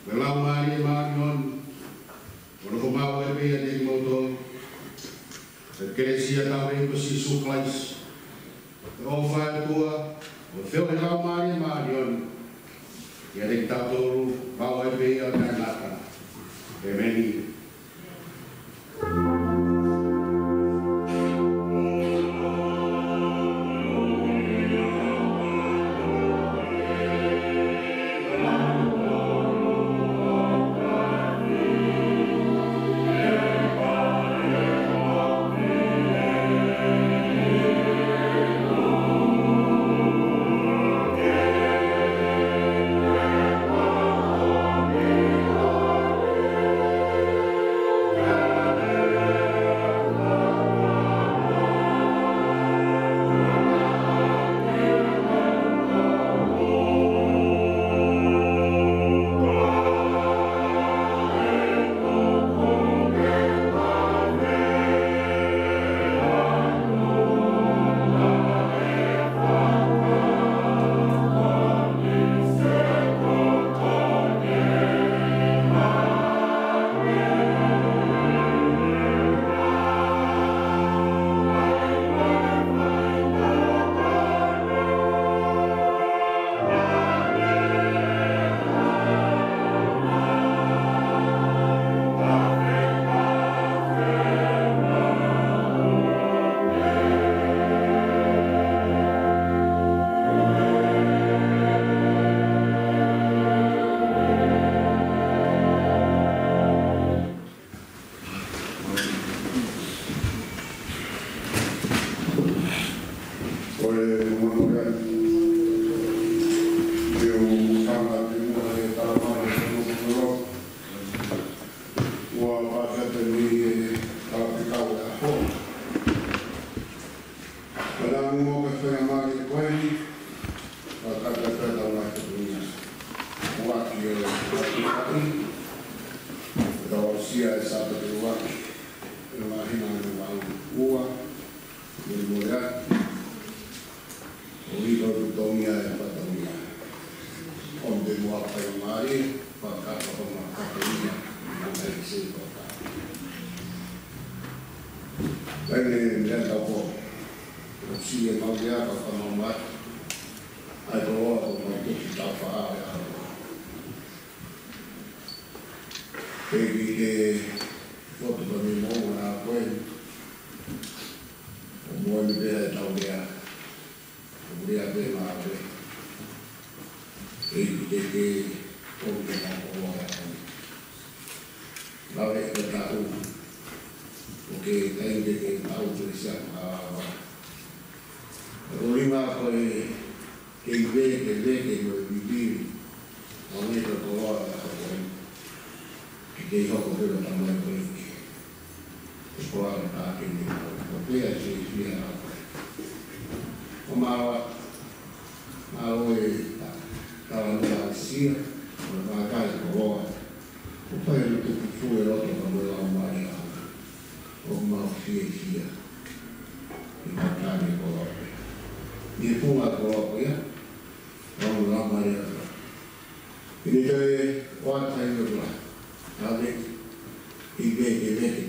mo e Laumālie Māʻoniʻoni, ʻo nofo maʻu ai pē ʻiate kimoutolu. ʻA e kelesi ʻa hotau ʻEiki ko Sīsū Kalaisi, ʻa e ʻofa ʻa e ʻOtua, ʻa e feohi ʻa e Laumālie Māʻoniʻoni, ʻiate kitautolu, maʻu ai pē ʻo taʻengata. ʻEmeni. Ua pākia te ni e talapikau e aho. Pea naʻa mo ka fai mai ko eni, ka ka ka ka ka mai ka dunia. Ua ki o ka ki ka ki. Ka ua sia e Sāpate ua ki. E mahina e vau ua. Mole mole atu. ʻO ʻilo ʻoku tōmia e fatongia. ʻO te mua faingamālie, fakakata ko ma fatongia, na kai se toka. Kai ne mea tau ko, ʻo si e mau ia ka ka mau mai, ai ko loa ko mau tuki tau faʻa e aho. Ke ki ke fotu ka mi mau na koe, ʻo mua ni pea e tau lea. ʻO lea pē mā pē. ʻEiki te ke ʻo ke mā koloa e aho ni. Lave e taʻu. ʻO ke kai te ke taʻu te sia ka lava. ʻO lima ko e ke ive ke ve ke mo e vivi. ʻO me ka koloa e aho ni. Ke ke hoko pē ʻo tamai ko e ke. Ko ala ka ke ne ko pea ke fia. Ko maua, maua e ka, ka la mea sia, ko la ka e koloa. Ko pea no te kufu e loto ka mo la mai a. Ko mau fia fia. I ka ka ne koloa. Ni e funga koloa ia. Ko mo la mai a. Ini te o a tai o la. Ave. I ve ke ve ke.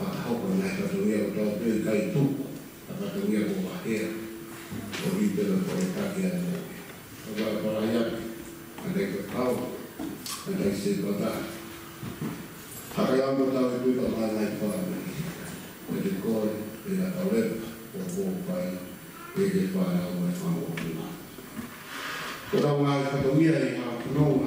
Fakahoko e ngaahi fatongia ʻo tau pē kai tuku, ʻa fatongia ko Vahea, ʻo Hipelo ko e taki atu. ʻO ka e palai atu, ʻa kai ko kau, ʻa kai se pata. Haka ia mo tau e tui ka mai ngai pala me. Ko te koe, e na tau lepa, ʻo ko pai, e te whānau mai whanau ki mā. Ko tau ngaahi fatongia i ha whanau